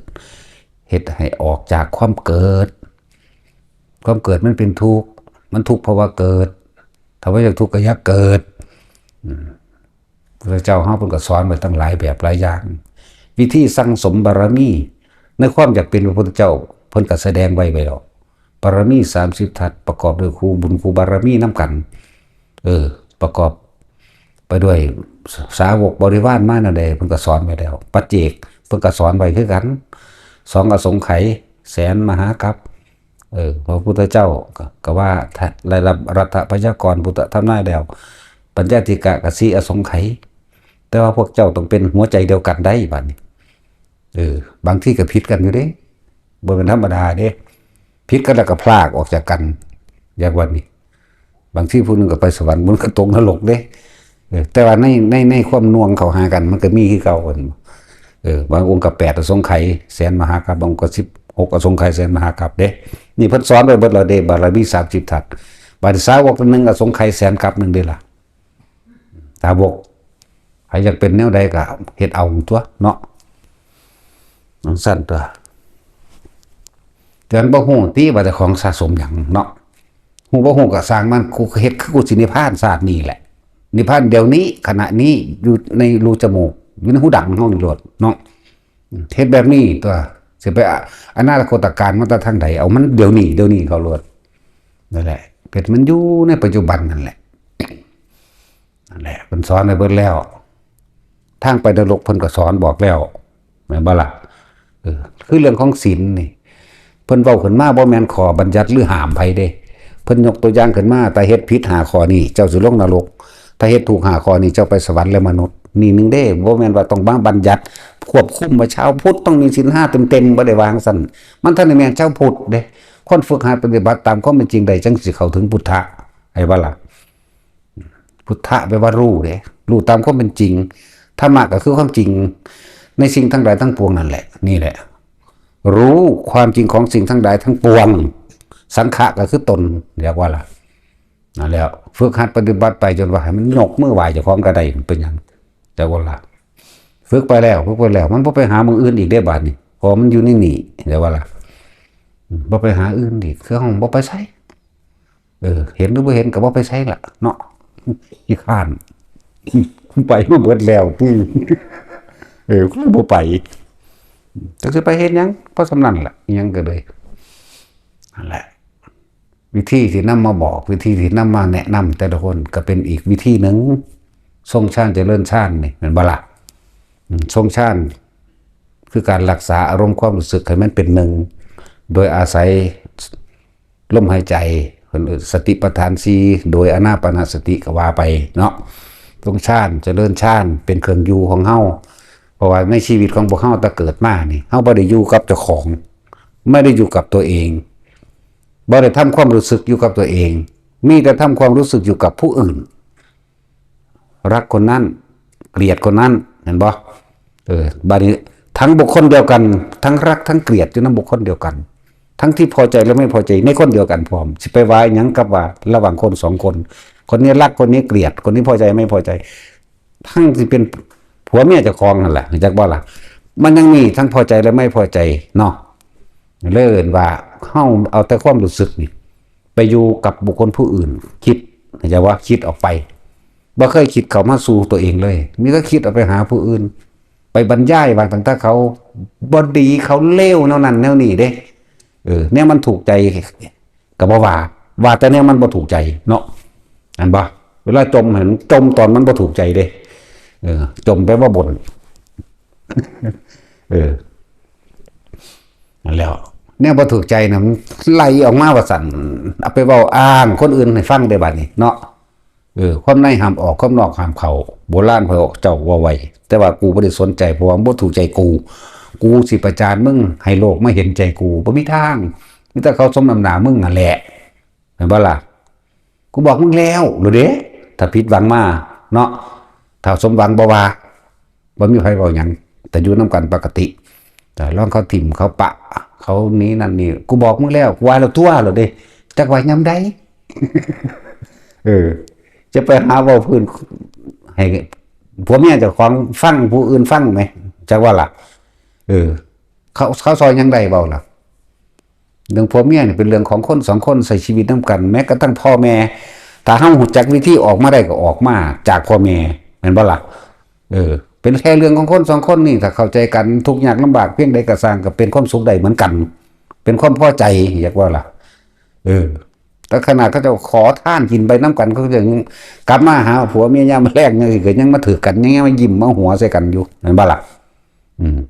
เฮ็ดให้ออกจากความเกิด ความเกิดมันเป็นทุกข์ มันทุกข์เพราะว่าเกิด ถ้าบ่อยากทุกข์ก็อย่าเกิด อืม พระเจ้าเฮาเพิ่นก็สอนไว้ตั้งหลายแบบหลายอย่าง วิธีสั่งสมบารมี ในความอยากเป็นพระพุทธเจ้า เพิ่นก็แสดงไว้ไว้แล้ว บารมีสามสิบทัศน์ ประกอบด้วยคู่บุญคู่บารมีนำกัน เออ ประกอบไปด้วยสาวกบริวารมาแนวใด เพิ่นก็สอนไว้แล้ว ปัจเจก เพิ่นก็สอนไว้คือกัน สองอสงไขย แสนมหากัป เออ พระพุทธเจ้าก็ ก็ว่าถ้าได้รับรัฐพยากร พุทธทำนายแล้ว ปัญญาธิกะก็สี่อสงไขย แต่ว่าพวกเจ้าต้องเป็นหัวใจเดียวกันได้บัดนี้ เออ บางทีก็ผิดกันอยู่เด้ บ่เป็นธรรมดาเด้ ผิดกันแล้วก็พรากออกจากกัน อย่างวันนี้ บางทีผู้หนึ่งก็ไปสวรรค์ มันก็ตกนรกเด้ เออ แต่ว่าใน ใน ในความหน่วงเข้าหากัน มันก็มีคือเก่า เออ บางองค์ก็แปดอสงไขยแสนมหากัป บางองค์ก็สิบหกอสงไขยแสนมหากัปเด้ นี่เพิ่นสอนไว้เบิดแล้วเด้ บารมีสามสิบทัศน์ บาดนี้สาวกหนึ่งอสงไขยแสนกัปหนึ่งเด้ล่ะ สาวก ใครอยากเป็นแนวใดก็เฮ็ดเอาตัวเนาะ จั่งซั้นตัว แต่มันบ่ฮู้ติว่าเจ้าของสะสมหยังเนาะ ฮู้บ่ฮู้ก็ซ่างมัน กูเฮ็ดคือกูสินิพพานชาตินี้แหละ นิพพานเดี๋ยวนี้ ขณะนี้ อยู่ในรูจมูก อยู่ในหูดังเฮานี่โลดเนาะ เฮ็ดแบบนี้ตัว สิไปอะ อนาคตการมาแต่ทางใด เอามันเดี๋ยวนี้ เดี๋ยวนี้เข้าโลด นั่นแหละ เฮ็ดมันอยู่ในปัจจุบันนั่นแหละ นั่นแหละ เพิ่นสอนให้เบิดแล้ว ทางไปนรกเพิ่นก็สอนบอกแล้ว แม่นบ่ล่ะ เออ คือเรื่องของศีลนี่ เพิ่นเว้าขึ้นมาบ่แม่นข้อบัญญัติหรือห้ามไผเด้ เพิ่นยกตัวอย่างขึ้นมา ถ้าเฮ็ดผิดห้าข้อนี้ เจ้าสิลงนรก ถ้าเฮ็ดถูกห้าข้อนี้ เจ้าไปสวรรค์และมนุษย์ นี่หนึ่งเด้ บ่แม่นว่าต้องมาบัญญัติควบคุมว่าชาวพุทธต้องมีศีลห้าเต็มๆ บ่ได้ว่าจั่งซั้น มันทันได้แม่นชาวพุทธเด้ คนฝึกหัดปฏิบัติตามความเป็นจริงได้จั่งสิเข้าถึงพุทธะ ไอ้บ่ล่ะ พุทธะแปลว่ารู้เด้ รู้ตามความเป็นจริง ธรรมะก็คือความจริง ในสิ่งทั้งหลายทั้งปวงนั่นแหละ นี่แหละ รู้ความจริงของสิ่งทั้งหลายทั้งปวง สังขะก็คือตน เรียกว่าล่ะ นั่นแหละ ฝึกหัดปฏิบัติไปจนว่าให้มันยกมือไหว้เจ้าของก็ได้ มันเป็นหยัง แต่ว่าล่ะ ฝึกไปแล้ว ฝึกไปแล้ว มันบ่ไปหาหม่องอื่นอีกเด้บาดนี้ เพราะมันอยู่ในนี่ แต่ว่าล่ะ อืม บ่ไปหาอื่นอีก คือห้องบ่ไปไส เออ เห็นหรือบ่เห็นก็บ่ไปไสล่ะ เนาะ ขี้คร้าน ไปมาเบิดแล้ว อืม เออ กูบ่ไป จักสิไปเฮ็ดหยัง เพราะส่ำนั้นล่ะ อิหยังก็เลย นั่นแหละ วิธีที่นำมาบอก วิธีที่นำมาแนะนำแต่ละคนก็เป็นอีกวิธีหนึ่ง ทรงฌานเจริญฌานนี่ แม่นบ่ล่ะ อืม ทรงฌาน คือการรักษาอารมณ์ความรู้สึกให้มันเป็นหนึ่ง โดยอาศัยลมหายใจ สติปัฏฐานสี่ โดยอานาปานสติก็ว่าไปเนาะ ทรงฌาน เจริญฌาน เป็นเครื่องอยู่ของเฮา เพราะว่าในชีวิตของพวกเฮาแต่เกิดมานี่ เฮาบ่ได้อยู่กับเจ้าของ ไม่ได้อยู่กับตัวเอง บ่ได้ทำความรู้สึกอยู่กับตัวเอง มีแต่ทำความรู้สึกอยู่กับผู้อื่น รักคนนั้น เกลียดคนนั้น เห็นบ่ เออ บาดนี้ ทั้งบุคคลเดียวกัน ทั้งรักทั้งเกลียดอยู่นำบุคคลเดียวกัน ทั้งที่พอใจและไม่พอใจในคนเดียวกันพร้อม สิไปว่าหยังกับว่าระหว่างคนสองคน คนนี้รัก คนนี้เกลียด คนนี้พอใจไม่พอใจ ทั้งที่เป็นผัวเมียเจ้าของนั่นแหละ จักบ่ล่ะ มันยังมีทั้งพอใจและไม่พอใจเนาะ เลยเอิ้นว่าเฮาเอาแต่ความรู้สึกนี่ ไปอยู่กับบุคคลผู้อื่น คิด เข้าใจว่าคิดออกไป บ่เคยคิดเข้ามาสู่ตัวเองเลย มีแต่คิดออกไปหาผู้อื่น ไปบรรยายว่าตั้งแต่เขาบ่ดี เขาเลวแนวนั้นแนวนี้เด้ เออ แนวมันถูกใจก็บ่ว่า ว่าแต่แนวมันบ่ถูกใจเนาะ อันบ่ เวลาจมหั้นจมตอนมันบ่ถูกใจเด้ เออ จมแปลว่าบ่น เออ นั่นแหล้ว แนวบ่ถูกใจน่ะมันไหลออกมาว่าซั่น เอาไปเว้าอ้างคนอื่นให้ฟังได้บาดนี้เนาะ เออ ความในห้ามออก ความนอกห้ามเข้า โบราณเขาเจ้าว่าไว้ แต่ว่ากูบ่ได้สนใจ เพราะว่ามันบ่ถูกใจกู กูสิประจานมึงให้โลกมาเห็นใจกู บ่มีทาง มีแต่เขาสมน้ำหน้ามึงนั่นแหละ แม่นบ่ล่ะ กูบอกมึงแล้วโลดเด้ ถ้าผิดหวังมาเนาะ ถ้าสมหวังบ่ว่า บ่มีไผเว้าหยัง แต่อยู่นำกันปกติ แต่ลองเขาถิ่มเขาปะ เขานี้นั่นนี่ กูบอกมึงแล้ว กูว่าแล้วตั๊วโลดเด้ จักว่ายามใด เออ จะไปหาเว้าพื้น ให้ผัวเมียเจ้าของฟัง ผู้อื่นฟังแหม จักว่าล่ะ เออ เขา เขาซอยหยังได้เว้าล่ะ เรื่องผัวเมียนี่เป็นเรื่องของคนสองคนใช้ชีวิตนำกัน แม้กระทั่งพ่อแม่ ถ้าเฮารู้จักวิธีออกมาได้ก็ออกมาจากพ่อแม่ แม่นบ่ล่ะ เออ เป็นแค่เรื่องของคนสองคนนี่ ถ้าเข้าใจกัน ทุกข์ยากลำบากเพียงใดก็ซ่าง ก็เป็นความสุขได้เหมือนกัน เป็นความพอใจ อยากว่าล่ะ เออ แต่ขนาดเขาเจ้าขอทานกินไปนำกัน เขายังกลับมาหาผัวเมียยามแลงจั่งซี้ ก็ยังมาถืกกัน ยังมายิ้มมาหัวใส่กันอยู่ แม่นบ่ล่ะ อืม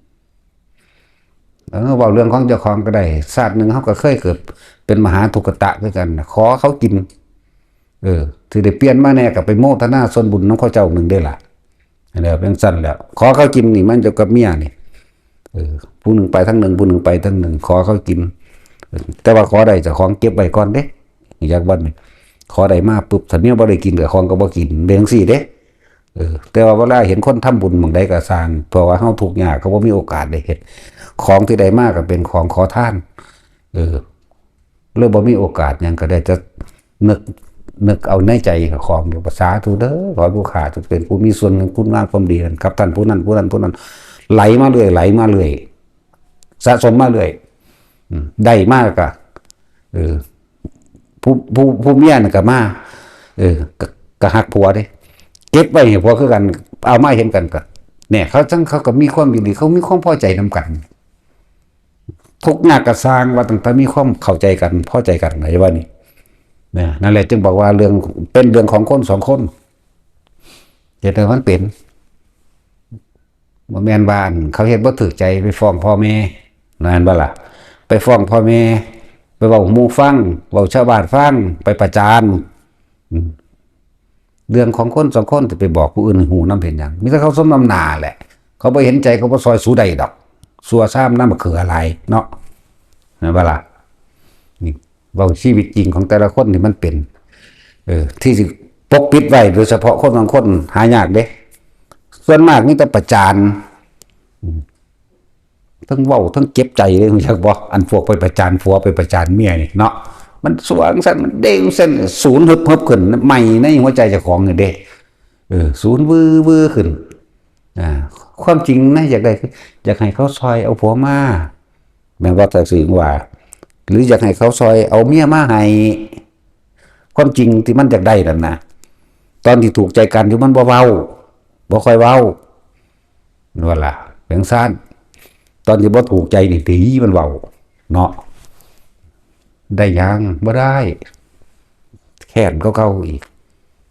เออ เว้าเรื่องของเจ้าของก็ได้ ชาติหนึ่งเฮาก็เคยเกิดเป็นมหาทุกขตะคือกัน ขอเขากิน เออ สิได้เปลี่ยนมาแหน่ก็ไปโมทนาส่วนบุญนำเขาเจ้าหนึ่งเด้อล่ะ อันนี้เป็นซั่นแหละ ขอเขากินนี่มันเจ้ากับเมียนี่ เออ ผู้หนึ่งไปทางหนึ่ง ผู้หนึ่งไปทางหนึ่ง ขอเขากิน แต่ว่าขอได้เจ้าของเก็บไว้ก่อนเด้ อยากวันนี้ ขอได้มาปุ๊บ ถ้าเมียบ่ได้กิน เจ้าของก็บ่กิน เป็นจั่งซี้เด้ เออ แต่ว่าเวลาเห็นคนทำบุญหม่องใดก็ซ่าง เพราะว่าเฮาทุกข์ยาก ก็บ่มีโอกาสได้เฮ็ด ของที่ได้มาก็เป็นของขอทาน เออ เลยบ่มีโอกาสหยัง ก็ได้แต่นึก นึกเอาในใจของอยู่ สาธุเด้อ ขอลูกค้าจงเป็นผู้มีส่วนแห่งคุณงามความดีนั้น กับท่านผู้นั้น ผู้นั้น ผู้นั้น ไหลมาเรื่อย ไหลมาเรื่อย สะสมมาเรื่อย อืม ได้มากก็ เออ ผู้ ผู้ ผู้เมียน่ะก็มา เออ ก็ ก็ฮักผัวเด้ เก็บไว้ให้ผัวคือกัน เอามาเห็นกันก็ เนี่ย เขาจั่ง เขาก็มีความยินดี เขามีความพอใจนำกัน ทุกข์ยากก็ซ่าง ว่าตั้งแต่มีความเข้าใจกัน พอใจกัน เข้าใจว่านี่ นะ นั่นแหละจึงบอกว่าเรื่อง เป็นเรื่องของคนสองคน เฮ็ดให้มันเป็น บ่แม่นว่าอันเขาเฮ็ดบ่ถูกใจไปฟ้องพ่อแม่ แม่นบ่ล่ะ ไปฟ้องพ่อแม่ ไปเว้าหมู่ฟัง เว้าชาวบ้านฟัง ไปประจาน อืม เรื่องของคนสองคนจะไปบอกผู้อื่นให้ฮู้นำเฮ็ดหยัง มีแต่เขาสมน้ำหน้าแหละ เขาบ่เห็นใจ เขาบ่ซอยสูได้ดอก ซัวซ้ำน้ำบักเขือหลายเนาะ แม่นบ่ล่ะ นี่เว้าชีวิตจริงของแต่ละคนนี่มันเป็น เออ ที่สิปกปิดไว้ โดยเฉพาะคนบางคนหายากเด้ ส่วนมากมีแต่ประจาน อืม ทั้งเว้าทั้งเจ็บใจเลย รู้จักบ่ อันพวกไปประจานผัวไปประจานเมียนี่เนาะ มันซัวจั่งซั่น มันเด้งจั่งซั่น สูนหึบๆขึ้น ไหม้ในหัวใจเจ้าของนี่เด้ เออ สูนวือๆขึ้น อ่า ความจริงนะ อยากได้คือ อยากให้เขาซอยเอาผัวมา แม่นว่า ถ้าสิว่า หรืออยากให้เขาซอยเอาเมียมาให้ ความจริงที่มันอยากได้นั่นนะ ตอนที่ถูกใจกันอยู่มันบ่เว้า บ่ค่อยเว้า นั่นล่ะ จั่งซั้น ตอนที่บ่ถูกใจนี่ ตีมันเว้า เนาะ ได้หยัง บ่ได้ แค้นกว่าเก่าอีก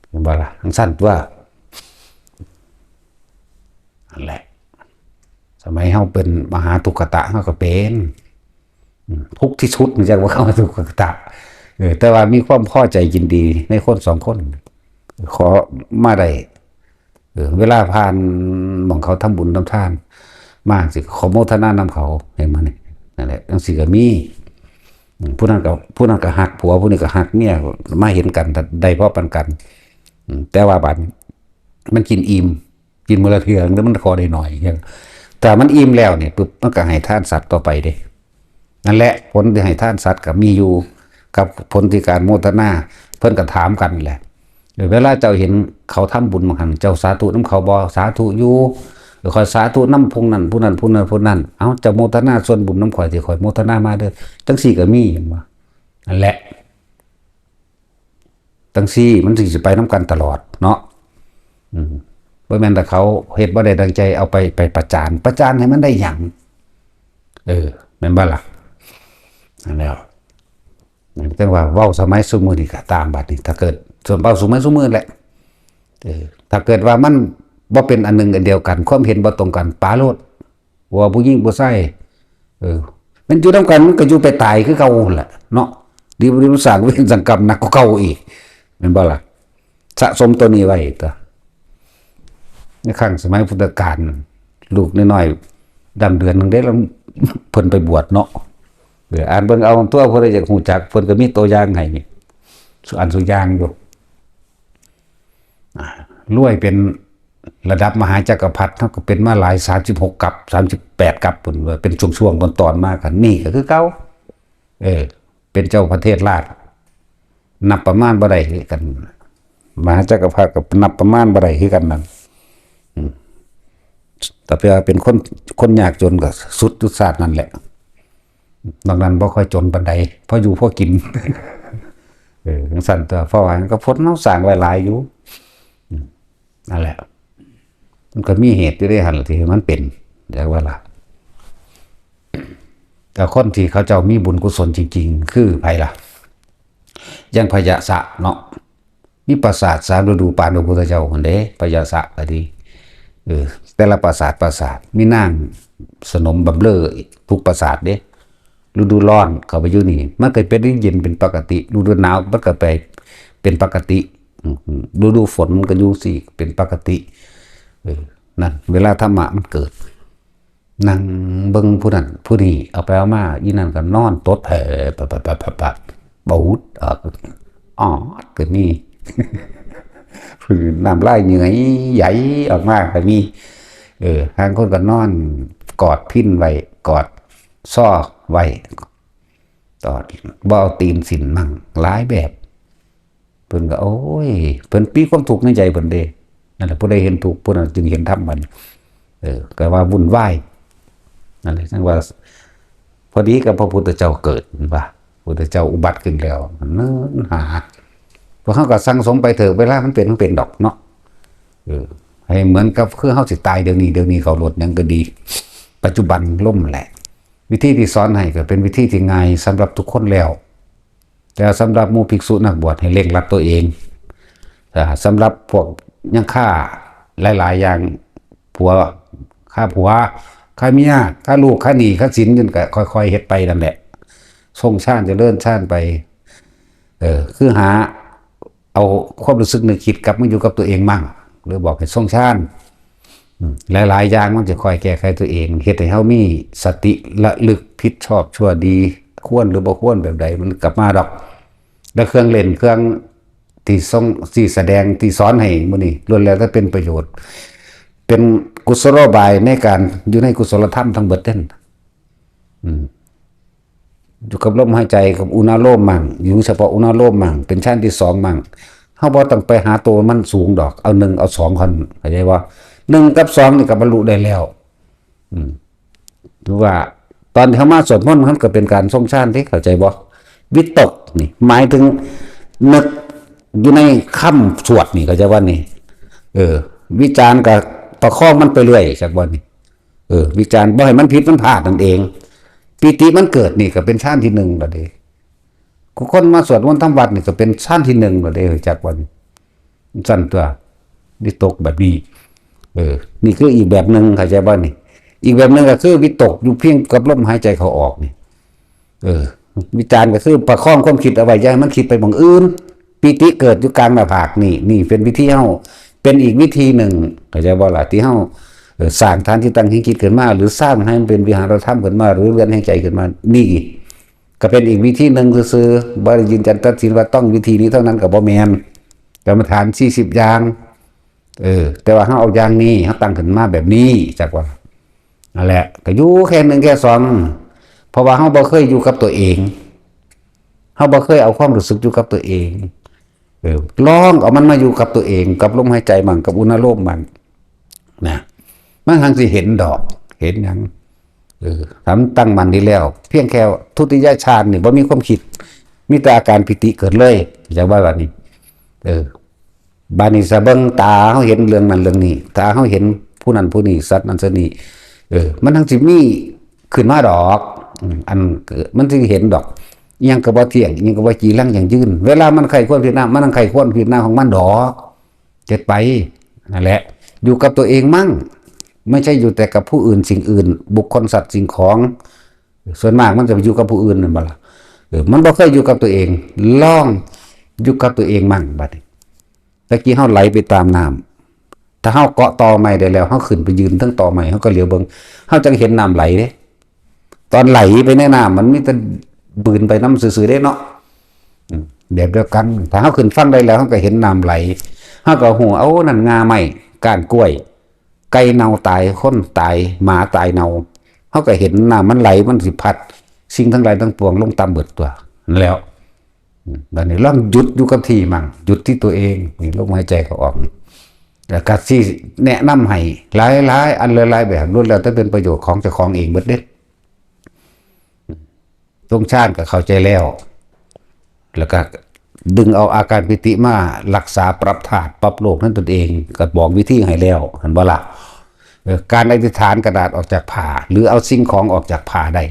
แม่นบ่ล่ะ จั่งซั้นตั๊ว นั่นแหละ สมัยเฮาเป็นมหาทุกขตะ เฮาก็เป็น อืม ทุกข์ที่สุด จั่งว่าคำว่าทุกขตะ เออ แต่ว่ามีความพอใจยินดีในคนสองคน ขอมาได้ เออ เวลาผ่านหม่องเขาทำบุญทำทาน มาสิ ขอโมทนานำเขา เห็นบ่นี่ นั่นแหละ จั่งซี้ก็มี อืม ผู้นั้นก็ ผู้นั้นก็ฮักผัว ผู้นี้ก็ฮักเมีย มาเห็นกัน ได้พอปานกัน อืม แต่ว่าบัดนี้ มันกินอิ่ม กินมื้อละเทื่อ แล้วมันขอได้หน่อย ถ้ามันอิ่มแล้วนี่ปุ๊บ มันก็ให้ทานสัตว์ต่อไปเด้ นั่นแหละ ผลที่ให้ทานสัตว์ก็มีอยู่ กับผลที่การโมทนา เพิ่นก็ถามกันแหละ เออ เวลาเจ้าเห็นเขาทำบุญบางหัน เจ้าสาธุนำเขาบ่ สาธุอยู่ เออ ข้อยสาธุนำผู้นั้น ผู้นั้น ผู้นั้น ผู้นั้น เอ้า เจ้าโมทนาส่วนบุญนำข้อย ที่ข้อยโมทนามาเด้อ จั่งซี้ก็มี เห็นบ่ นั่นแหละ จั่งซี้มันสิไปนำกันตลอดเนาะ อืม บ่แม่นแต่เขาเฮ็ดบ่ได้ดังใจ เอาไป ไปประจาน ประจานให้มันได้หยัง เออ แม่นบ่ล่ะ นั่นแหล้ว จั่งว่าเว้าสมัยซุมื้อนี้ก็ตามบัดนี้ ถ้าเกิด ส่วนเว้าสมัยซุมื้อแหละ เออ ถ้าเกิดว่ามันบ่เป็นอันหนึ่งอันเดียวกัน ความเห็นบ่ตรงกัน ปาโลด ว่าผู้หญิงผู้ชาย เออ มันอยู่นำกัน มันก็อยู่ไปตายคือเก่าหั่นแหละเนาะ ดีบ่ดีมันสร้างเวรสร้างกรรมหนักกว่าเก่าอีก แม่นบ่ล่ะ สะสมตัวนี้ไว้ตั๊ว ในครั้งสมัยพุทธกาล ลูกน้อยๆ ดำเดือนหนึ่งเด้ แล้วเพิ่นไปบวชเนาะ เออ อ่านเบิ่งเอาตั๊ว ผู้ใดอยากรู้จัก เพิ่นก็มีตัวอย่างให้นี่ อันสุอย่างอยู่ อ่ารวยเป็นระดับมหาจักรพรรดิ เฮาก็เป็นมาหลาย สามสิบหกกัป สามสิบแปดกัป พุ้นว่าเป็นช่วงๆ ตอนๆ มา กันนี่ก็คือเก่า เออ เป็นเจ้าประเทศราช นับประมาณบ่ได้คือกัน มหาจักรพรรดิก็นับประมาณบ่ได้คือกันนั่น อืม แต่เพียงว่าเป็นคน คนยากจนก็สุดยุทธศาสตร์นั่นแหละ นอกนั้นบ่ค่อยจนปานใด พออยู่พอกิน เออ จั่งซั้นตั๊ว เพราะว่าก็ผลเฮาสร้างไว้หลายอยู่ อืม นั่นแหละ มันก็มีเหตุอยู่เด้หั่นล่ะ ที่มันเป็น เรียกว่าล่ะ แต่คนที่เขาเจ้ามีบุญกุศลจริงๆ คือไผล่ะ อย่างพญาสะเนาะ มีปราสาทสามฤดูปานพระพุทธเจ้าหั่นเด้ พญาสะก็ดี เออ แต่ละปราสาท ปราสาท มีนางสนมบำเรอทุกปราสาทเด้ ฤดูร้อนเข้าไปอยู่นี่ มันก็เป็นเย็นเป็นปกติ ฤดูหนาวมันก็ไปเป็นปกติ อืม ฤดูฝนมันก็อยู่สิเป็นปกติ เออ นั่น เวลาธรรมะมันเกิด นั่งเบิ่งผู้นั้นผู้นี้ เอาไปเอามา อีนั่นก็นอนตดแผ่ ปะ ปะ ปะ ปะ ปะ บ่หุดออก ออดก็มี น้ำลายเหงื่อยไหลออกมาก็มี เออ บางคนก็นอนกอดพิณไว้ กอดซอไว้ กอด บ่เอาตีนสินมั่ง หลายแบบ เพิ่นก็ โอ้ย เพิ่นมีความทุกข์ในใจเพิ่นเด้ นั่นแหละ ผู้ใดเห็นทุกข์ ผู้นั้นจึงเห็นธรรม บัดนี้ เออ ก็ว่าวุ่นวาย นั่นแหละ จั่งว่า พอดีกับพระพุทธเจ้าเกิด เห็นปะ พุทธเจ้าอุบัติขึ้นแล้ว เนินหา พวกเฮาก็สั่งสมไปเถอะ เวลามันเป็น มันเป็นดอกเนาะ เออ ให้เหมือนกับคือเฮาสิตายเดี๋ยวนี้ เดี๋ยวนี้เขาโลดหยังก็ดี ปัจจุบันล้มแหละ วิธีที่สอนให้ก็เป็นวิธีที่ง่ายสำหรับทุกคนแล้ว แต่สำหรับหมู่ภิกษุนักบวชให้เร่งรัดตัวเอง อ่า สำหรับพวกยังคา หลายๆ อย่าง ผัว ฆ่าผัว ฆ่าเมีย ฆ่าลูก ฆ่าหนี้ ฆ่าสิน จนก็ค่อยๆ เฮ็ดไปนั่นแหละ ทรงฌานเจริญฌานไป เออ คือหาเอาความรู้สึกนึกคิดกลับมาอยู่กับตัวเองมั่ง หรือบอกให้ทรงฌาน อืม หลายๆ อย่างมันจะคอยแก้ไขตัวเอง เฮ็ดให้เฮามีสติระลึกผิดชอบชั่วดี ควรหรือบ่ควรแบบใด มันกลับมาดอก และเครื่องเล่นเครื่องที่ทรง ที่แสดง ที่สอนให้มื้อนี้ ล้วนแล้วแต่เป็นประโยชน์ เป็นกุศโลบายในการอยู่ในกุศลธรรมทั้งเบิดเด้น อืม อยู่กับลมหายใจกับอุณาโลมมั่ง อยู่เฉพาะอุณาโลมมั่ง เป็นฌานที่สองมั่ง เฮาบ่ต้องไปหาตัวมันสูงดอก เอาหนึ่งเอาสองก่อน เข้าใจบ่ หนึ่งกับสองนี่ก็บรรลุได้แล้ว อืม ถือว่าตอนที่เฮามาสวดมนต์มันก็เป็นการทรงฌานเด้ เข้าใจบ่ วิตกนี่ หมายถึงนึกอยู่ในคำสวดนี่ เข้าใจบ่นี่ เออ วิจารณ์ก็ประคองมันไปเรื่อย จักบ่นี่ เออ วิจารณ์บ่ให้มันผิดมันพลาดนั่นเอง ปีติมันเกิดนี่ก็เป็นฌานที่หนึ่งแล้วเด้ คนมาสวดมนต์ทำวัดนี่ก็เป็นฌานที่หนึ่งแล้วเด้ จักบ่นี่ ซั่นตัว วิตกแบบนี้ เออ นี่คืออีกแบบหนึ่ง เข้าใจบ่นี่ อีกแบบหนึ่งก็คือวิตกอยู่เพียงกับลมหายใจเข้าออกนี่ เออ วิจารณ์ก็คือประคองความคิดเอาไว้ อย่าให้มันคิดไปหม่องอื่น ปีติเกิดอยู่กลางหน้าผากนี่ นี่เป็นวิธีเฮา เป็นอีกวิธีหนึ่ง เข้าใจบ่ล่ะ ที่เฮา เอ่อ สร้างฐานที่ตั้งแห่งจิตขึ้นมา หรือสร้างให้มันเป็นวิหารธรรมขึ้นมา หรือเรือนแห่งใจขึ้นมา นี่ก็เป็นอีกวิธีหนึ่งซื่อๆ บ่ได้ยืนยันตัดสินว่าต้องวิธีนี้เท่านั้น ก็บ่แม่น กรรมฐานสี่สิบอย่าง เออ แต่ว่าเฮาเอาอย่างนี้ เฮาตั้งขึ้นมาแบบนี้ จักว่า นั่นแหละ ก็อยู่แค่หนึ่งแค่สอง เพราะว่าเฮาบ่เคยอยู่กับตัวเอง เฮาบ่เคยเอาความรู้สึกอยู่กับตัวเอง เออ ลองเอามันมาอยู่กับตัวเอง กับลมหายใจมั่ง กับอุณาโลมมั่ง นะ มันหังสิเห็นดอก เห็นหยัง เออ ถ้ามันตั้งมั่นดีแล้ว เพียงแค่ทุติยฌานนี่บ่มีความคิด มีแต่อาการปีติเกิดเลย จักว่าบัดนี้ เออ บาดนี้สะเบิ่งตาเฮาเห็นเรื่องนั้นเรื่องนี้ ตาเฮาเห็นผู้นั้นผู้นี้ สัตว์นั้นสัตว์นี้ เออ มันทั้งสิมีขึ้นมาดอก อืม อันเกิด มันสิเห็นดอก อิหยังก็บ่เที่ยง อิหยังก็บ่จีรังยั่งยืน เวลามันใคร่ควรพิจารณา มันทั้งใคร่ควรพิจารณาของมันดอก เจ็ดไป นั่นแหละ อยู่กับตัวเองมั่ง ไม่ใช่อยู่แต่กับผู้อื่นสิ่งอื่น บุคคลสัตว์สิ่งของ ส่วนมากมันจะไปอยู่กับผู้อื่นนั่นบ่ล่ะ เออ มันบ่เคยอยู่กับตัวเอง ลองอยู่กับตัวเองมั่งบัดนี้ ตะกี้เฮาไหลไปตามน้ำ ถ้าเฮาเกาะตอไม้ได้แล้ว เฮาขึ้นไปยืนเทิงตอไม้ เฮาก็เหลียวเบิ่ง เฮาจังเห็นน้ำไหลเด้ ตอนไหลไปในน้ำมันมีแต่บืนไปนำซื่อๆเด้เนาะ อืม แบบเดียวกัน ถ้าเฮาขึ้นฝั่งได้แล้ว เฮาก็เห็นน้ำไหล เฮาก็ฮู้ โอ้ นั่นง่าไม้ ก้านกล้วย ไก่เน่าตาย คนตาย หมาตายเน่า เฮาก็เห็นน้ำมันไหล มันสิพัด สิ่งทั้งหลายทั้งปวงลงต่ำเบิดตัว นั่นแหล้ว อืม บัดนี้ลองหยุดอยู่กับที่มั่ง หยุดที่ตัวเอง นี่ลมหายใจเข้าออก แล้วก็สิแนะนำให้หลายๆ อันหลายๆ แบบ ล้วนแล้วแต่เป็นประโยชน์ของเจ้าของเองเบิดเด้ ทรงฌานก็เข้าใจแล้ว แล้วก็ดึงเอาอาการปีติมารักษา ปรับธาตุ ปรับโลกนั้นตนเอง ก็บอกวิธีให้แล้ว หันบ่ล่ะ เออ การอธิษฐานกระดาษออกจากผ้า หรือเอาสิ่งของออกจากผ้าได้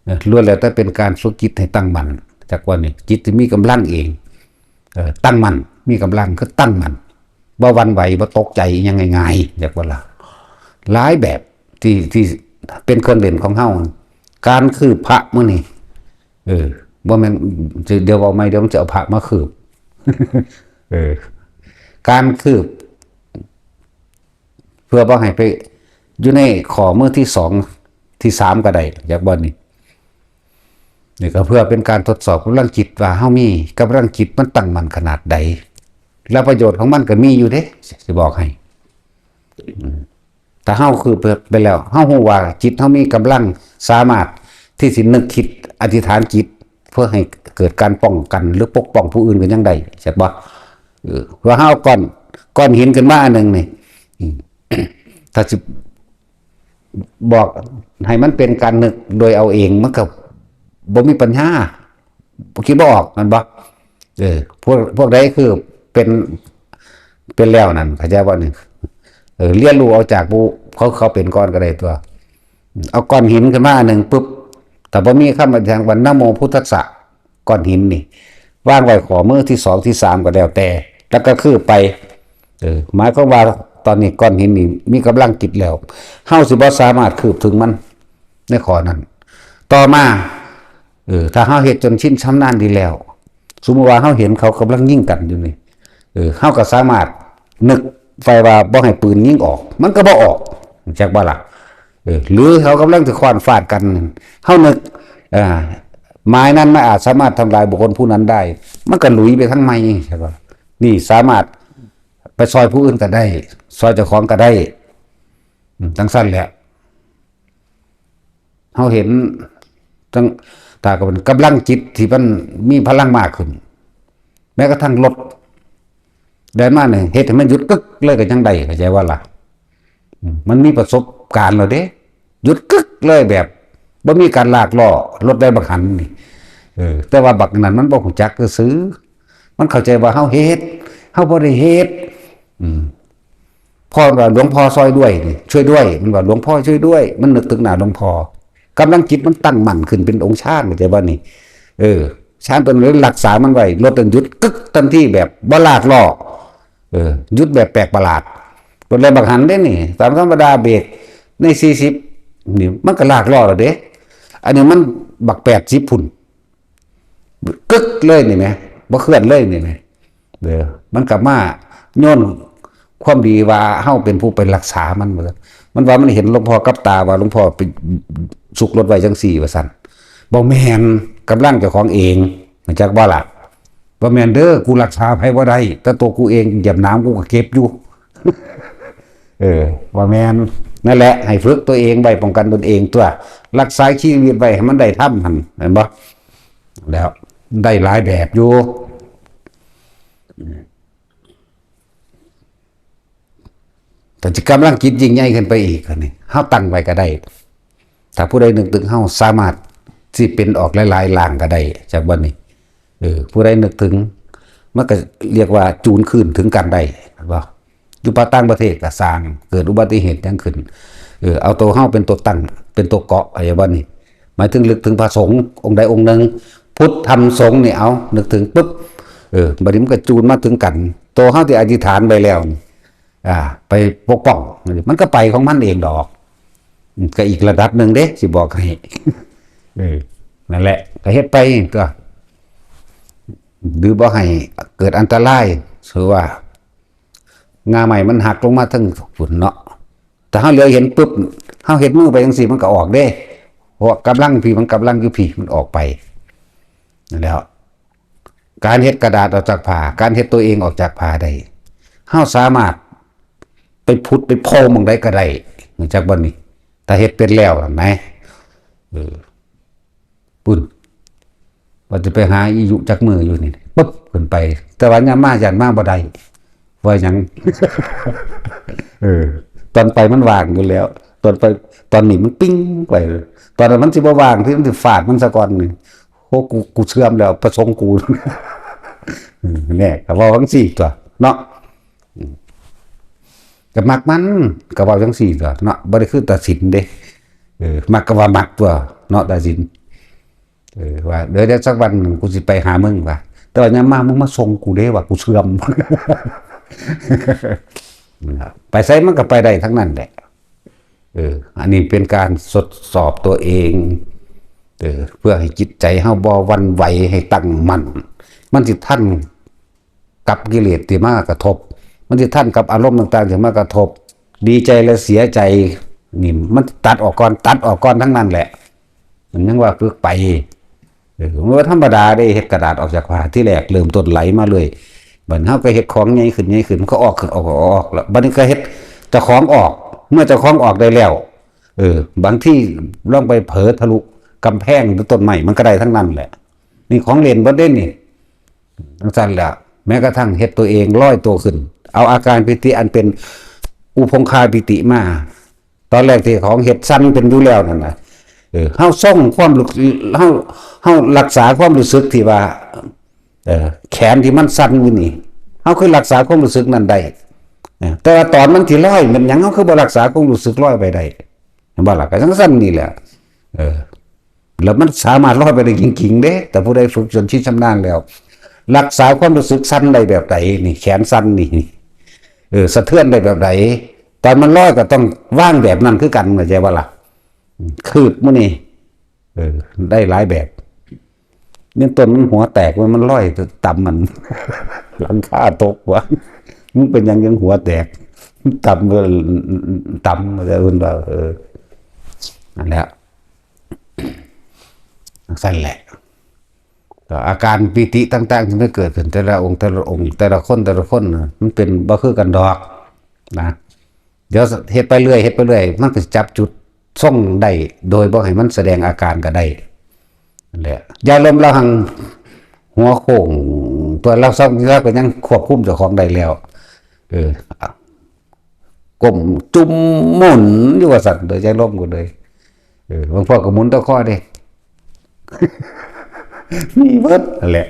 เออ ล้วนแล้วแต่เป็นการฝึกจิตให้ตั้งมั่น จักว่านี่ จิตจะมีกำลังเอง เออ ตั้งมั่น มีกำลังคือตั้งมั่น บ่หวั่นไหว บ่ตกใจอิหยังง่ายๆ จักว่าล่ะ หลายแบบที่ ที่เป็นเครื่องเล่นของเฮา การคืบพระมื้อนี้ เออ บ่แม่น เดี๋ยวเอาไม้ เดี๋ยวมันจะเอาพระมาคืบ เออ การคืบ เพื่อบ่ให้ไปอยู่ในข้อมือที่สอง ที่สามก็ได้ จักบ่นี่ นี่ก็เพื่อเป็นการทดสอบกำลังจิตว่าเฮามีกำลังจิตมันตั้งมั่นขนาดใด แล้วประโยชน์ของมันก็มีอยู่เด้ สิบอกให้ อืม ถ้าเฮาคืบไปแล้ว เฮาฮู้ว่าจิตเฮามีกำลังสามารถที่สินึกคิดอธิษฐานจิต เพื่อให้เกิดการป้องกันหรือปกป้องผู้อื่นก็ยังได้ ใช่ปะ เออ ว่าเฮาเอาก้อน ก้อนหินขึ้นมาอันหนึ่งนี่ อืม ถ้าสิบอกให้มันเป็นการนึกโดยเอาเอง มันก็บ่มีปัญญา คิดบ่ออก แม่นบ่ เออ พวก พวกใดคือเป็น เป็นแล้วนั่น เข้าใจบ่นี่ เออ เรียนรู้เอาจากผู้เขา เขาเป็นก่อนก็ได้ตัว เอาก้อนหินขึ้นมาอันหนึ่งปุ๊บ ถ้าบ่มีคำอธิษฐานว่า นะโมพุทธัสสะ ก้อนหินนี่ วางไว้ข้อมือที่สองที่สามก็แล้วแต่ แล้วก็คืบไป เออ หมายความว่า ตอนนี้ก้อนหินนี่มีกำลังจิตแล้ว เฮาสิบ่สามารถคืบถึงมัน ในข้อนั้น ต่อมา เออ ถ้าเฮาเฮ็ดจนชินชำนาญดีแล้ว สมมุติว่าเฮาเห็นเขากำลังยิงกันอยู่นี่ เออ เฮาก็สามารถนึกไฟว่าบ่ให้ปืนยิงออก มันก็บ่ออก จักบ่ล่ะ เออ หรือเขากำลังสิค้อนฟาดกัน เฮานึก อ่า ไม้นั้นมันอาจสามารถทำลายบุคคลผู้นั้นได้ มันก็หลุยไปทางใหม่ ใช่ปะ นี่สามารถไปซอยผู้อื่นก็ได้ ซอยเจ้าของก็ได้ อืม จังซั่นแหละ เฮาเห็น ตั้ง ตาก็เป็นกำลังจิตที่มันมีพลังมากขึ้น แม้กระทั่งรถ แล่นมาเนี่ย เฮ็ดให้มันหยุดกึกเลยก็ยังได้ เข้าใจว่าล่ะ อืม มันมีประสบการณ์แล้วเด้ หยุดกึกเลยแบบ บ่มีการลากล้อ รถได้บักหันนี่ เออ แต่ว่าบักนั้นมันบ่ฮู้จักซื่อๆ มันเข้าใจว่าเฮาเฮ็ด เฮาบ่ได้เฮ็ด อืม พ่อว่า "หลวงพ่อซ่อยด้วยนี่ ช่วยด้วย" มันว่า "หลวงพ่อช่วยด้วย" มันนึกถึงหน้าหลวงพ่อ กำลังจิตมันตั้งมั่นขึ้นเป็นองค์ฌาน เข้าใจบ่นี่ เออ ฌานตัวนั้นรักษามันไว้ รถนั้นหยุดกึกทันทีแบบบ่ลากล้อ เออ หยุดแบบแปลกประหลาด รถแล่นบักหันเด้นี่ ตามธรรมดาเบรกในสี่สิบ นี่มันก็ลากล้อแล้วเด้ อันนี้มันบักแปดสิบพุ้น กึกเลยนี่แหม บ่เคลื่อนเลยนี่แหม เด้อ มันกลับมาโยนความดีว่าเฮาเป็นผู้ไปรักษามัน ว่าซั่น มันว่ามันเห็นหลวงพ่อกับตาว่าหลวงพ่อไปซุกรถไว้จังซี่ ว่าซั่น บ่แม่น กำลังเจ้าของเอง รู้จักบ่ล่ะ บ่แม่นเด้อ กูรักษาไผบ่ได้ แต่ตัวกูเองเหยียบหนามกูก็เจ็บอยู่ เออ บ่แม่น นั่นแหละ ให้ฝึกตัวเองไว้ป้องกันตนเองตัว รักษาชีวิตไว้ให้มันได้ธรรมหั่น เห็นบ่ แล้วได้หลายแบบอยู่ แต่จิตกำลังจิตยิ่งใหญ่ขึ้นไปอีก อันนี้ เฮาตั้งไว้ก็ได้ ถ้าผู้ใดนึกถึงเฮาสามารถสิเป็นออกหลายๆร่างก็ได้ จากวันนี้ เออ ผู้ใดนึกถึง มันก็เรียกว่าจูนคืนถึงกันได้ เห็นบ่ อยู่ประต่างประเทศก็สร้าง เกิดอุบัติเหตุหยังขึ้น เออ เอาตัวเฮาเป็นตัวตั้ง เป็นตัวเกาะ อะไรวะนี่ หมายถึงนึกถึงพระสงฆ์องค์ใดองค์หนึ่ง พุทธธรรมสงฆ์นี่ เอา นึกถึงปุ๊บ เออ บัดนี้มันก็จูนมาถึงกัน ตัวเฮาที่อธิษฐานไปแล้วนี่ อ่า ไปปกป้อง มันก็ไปของมันเองดอก อืม ก็อีกระดับหนึ่งเด้ สิบอกให้ เออ นั่นแหละ ก็เฮ็ดไปตัว หรือบ่ให้เกิดอันตราย ถือว่า ง่าไม้มันหักลงมาทั้งฝุ่นเนาะ แต่เฮาเหลียวเห็นปุ๊บ เฮาเฮ็ดมือไปจังซี่มันก็ออกเด้ เพราะว่ากำลังพี้ มันกำลังอยู่พี้ มันออกไป นั่นแหล้ว การเฮ็ดกระดาษออกจากผ้า การเฮ็ดตัวเองออกจากผ้าได้ เฮาสามารถไปผุดไปโพรงหม่องใดก็ได้ รู้จักบ่นี่ ถ้าเฮ็ดเป็นแล้วนะ เออ ปุ้น ว่าจะไปหาอีหยุจักมืออยู่นี่ ปุ๊บ ขึ้นไป แต่ว่ายามมาย้านมาบ่ได้ ว่าหยัง เออ ตอนไปมันว่างอยู่แล้ว ตอนไป ตอนนี้มันปิ้งไป ตอนนั้นมันสิบ่ว่าง ที่มันสิฟาดมันซะก่อนนี่ โอ้ กู กูเชื่อมแล้ว ประสงค์กู อืม เนี่ย ก็เว้าจังซี่ตัว เนาะ อืม ก็มักมัน ก็เว้าจังซี่ตัว เนาะ บ่ได้คือตัดสินเด้ เออ มักก็ว่ามักตัว เนาะ ตัดสิน เออ ว่า "เดี๋ยว เดี๋ยวสักวันหนึ่งกูสิไปหามึง" ว่า "แต่ว่ายามมามึงมาส่งกูเด้" ว่า "กูเชื่อม" ไปไสมันก็ไปได้ทั้งนั้นแหละ เออ อันนี้เป็นการทดสอบตัวเอง เออ เพื่อให้จิตใจเฮาบ่หวั่นไหว ให้ตั้งมั่น มันสิทันกับกิเลสที่มากระทบ มันสิทันกับอารมณ์ต่างๆที่มากระทบ ดีใจและเสียใจ นี่มันตัดออกก่อน ตัดออกก่อนทั้งนั้นแหละ มันยังว่าฝึกไป เออ มันบ่ธรรมดาเด้ เฮ็ดกระดาษออกจากผ้า ที่แรกเริ่มต้นไหลมาเลย บัดนี้เฮาก็เฮ็ดของใหญ่ขึ้น ใหญ่ขึ้น มันก็ออกขึ้น ออก ออก ออก แล้วบัดนี้ก็เฮ็ดเจ้าของออก เมื่อเจ้าของออกได้แล้ว เออ บางทีลองไปเผลอทะลุกำแพงหรือต้นไม้ มันก็ได้ทั้งนั้นแหละ นี่ของเล่นบ่เด่นนี่ จังซั่นแหละ แม้กระทั่งเฮ็ดตัวเองลอยตัวขึ้น เอาอาการปีติอันเป็นอุปงคาปีติมา ตอนแรกที่ของเฮ็ดสั่นเป็นอยู่แล้วนั่นน่ะ เออ เฮาทรงความรู้ เฮา เฮารักษาความรู้สึกที่ว่า เออ แขนที่มันสั่นอยู่นี่ เฮาคือรักษาความรู้สึกนั้นได้ เออ แต่ว่าตอนมันที่ลอย มันหยัง เฮาคือบ่รักษาความรู้สึกลอยไปได้ เห็นบ่ล่ะ ก็จังซั่นนี่แหละ เออ แล้วมันสามารถลอยไปได้จริงๆเด้ แต่ผู้ใดฝึกจนชินชำนาญแล้ว รักษาความรู้สึกสั่นได้แบบใดนี่ แขนสั่นนี่ เออ สะเทือนได้แบบไหน ตอนมันลอยก็ต้องวางแบบนั้นคือกัน เข้าใจบ่ล่ะ? อืม คืบมื้อนี้ เออ ได้หลายแบบ เนี่ยต้นมันหัวแตก มัน มันลอยต่ำมัน หลังคาตกวะ มันเป็นหยังยังหัวแตก ต่ำ เออ ต่ำ แต่เพิ่นว่า เออ นั่นแหละ จั่งซั้นแหละ ก็อาการปีติต่างๆ ที่มันเกิดขึ้นแต่ละองค์ แต่ละองค์ แต่ละคน แต่ละคนน่ะ มันเป็นบ่คือกันดอก นะ เดี๋ยวเฮ็ดไปเรื่อย เฮ็ดไปเรื่อย มันก็สิจับจุดทรงได้ โดยบ่ให้มันแสดงอาการก็ได้ นั่นแหละ ยายลมลาวหั่งหัวโค้ง ตัวลาวซ้ำ ลาวก็ยังควบคุมเจ้าของได้แล้ว เออ ก้มจุ่มหมุนอยู่ว่าซั่น โดยยายลมก็เลย เออ บางพวกก็หมุนตะข้อเด้ มีเบิดนั่นแหละ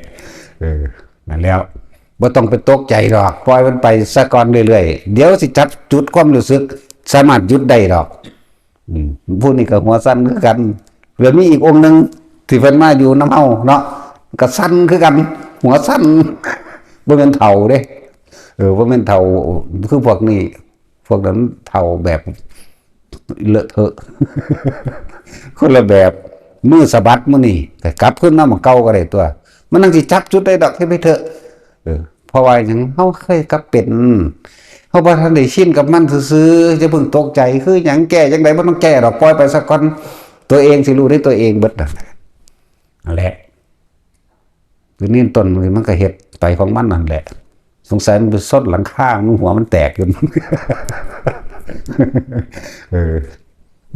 เออ นั่นแล้ว บ่ต้องไปตกใจดอก ปล่อยมันไปซะก่อนเรื่อยๆ เดี๋ยวสิจับจุดความรู้สึก สามารถหยุดได้ดอก อืม ผู้นี้ก็หัวสั่นคือกัน แล้วมีอีกองค์หนึ่งที่เพิ่นมาอยู่นำเฮาเนาะ ก็สั่นคือกัน หัวสั่น บ่แม่นเฒ่าเด้ เออ บ่แม่นเฒ่า คือพวกนี้ พวกนั้นเฒ่าแบบเลอะเทอะ คนละแบบ มือสะบัดมื้อนี้ ก็กลับคืนมาหม่องเก่าก็ได้ตัว มันจั่งสิจับจุดได้ดอก เฮ็ดไปเถอะ เออ เพราะว่าหยัง เฮาเคยกลับเป็น เฮาบ่ทันได้ชินกับมันซื่อๆ อย่าเพิ่งตกใจ คือหยัง แก้จั่งใด บ่ต้องแก้ดอก ปล่อยไปซะก่อน ตัวเองสิรู้ด้วยตัวเองเบิดนั่นแหละ นั่นแหละ คือนี่ต้นมันก็เฮ็ดไปของมันนั่นแหละ สงสัยมันไปซดหลังคา มันหัวมันแตกอยู่ เออ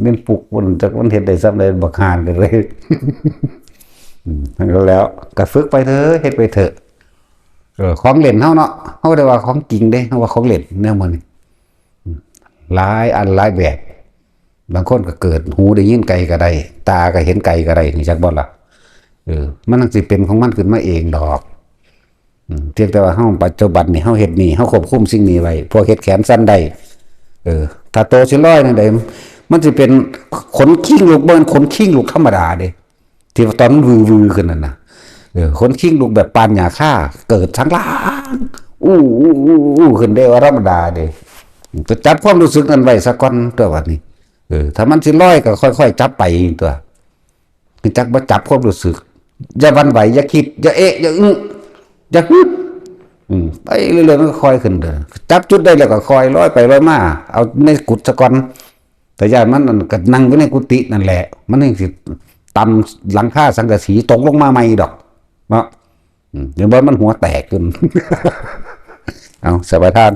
เน้นปลุกมันจักมันเฮ็ดได้ส่ำใด บักห่านก็เลย อืม นั่นก็แล้ว ก็ฝึกไปเถอะ เฮ็ดไปเถอะ เออ ของเล่นเฮาเนาะ เฮาได้ว่าของจริงเด้ เฮาว่าของเล่นแนวมื้อนี้ อืม หลายอันหลายแบบ บางคนก็เกิดหูได้ยินไกลก็ได้ ตาก็เห็นไกลก็ได้ รู้จักบ่ล่ะ? เออ มันจั่งสิเป็นของมันขึ้นมาเองดอก อืม เพียงแต่ว่าเฮาปัจจุบันนี่ เฮาเฮ็ดนี่ เฮาควบคุมสิ่งนี้ไว้ พวกเฮ็ดแขนสั่นได้ เออ ถ้าโตสิลอยนั่นใด มันสิเป็นขนคิงลุก บ่แม่นขนคิงลุกธรรมดาเด้ ที่ว่าตอนมันวือๆ ขึ้นนั่นน่ะ เออ ขนคิงลุกแบบปานหญ้าคา เกิดทั้งล่าง อู้ อู้ อู้ อู้ ขึ้นได้ว่าธรรมดาเด้ ก็จับความรู้สึกนั้นไว้ซะก่อนตัวบัดนี้ เออ ถ้ามันสิลอยก็ค่อยๆ จับไปตัว คือจักบ่จับความรู้สึก อย่าหวั่นไหว อย่าคิด อย่าเอะ อย่าอึ้ง อย่าฮึบ อืม ไปเรื่อยๆ มันก็ค่อยขึ้นเด้อ จับจุดได้แล้วก็ค่อยลอยไปลอยมา เอาในกุฏิซะก่อน แต่ย่านมันนั่นก็นั่งอยู่ในกุฏินั่นแหละ มันจั่งสิต่ำหลังคาสังกะสีตกลงมาใหม่ดอก เนาะ อืม เดี๋ยวมันหัวแตกขึ้น เอา สบายทาน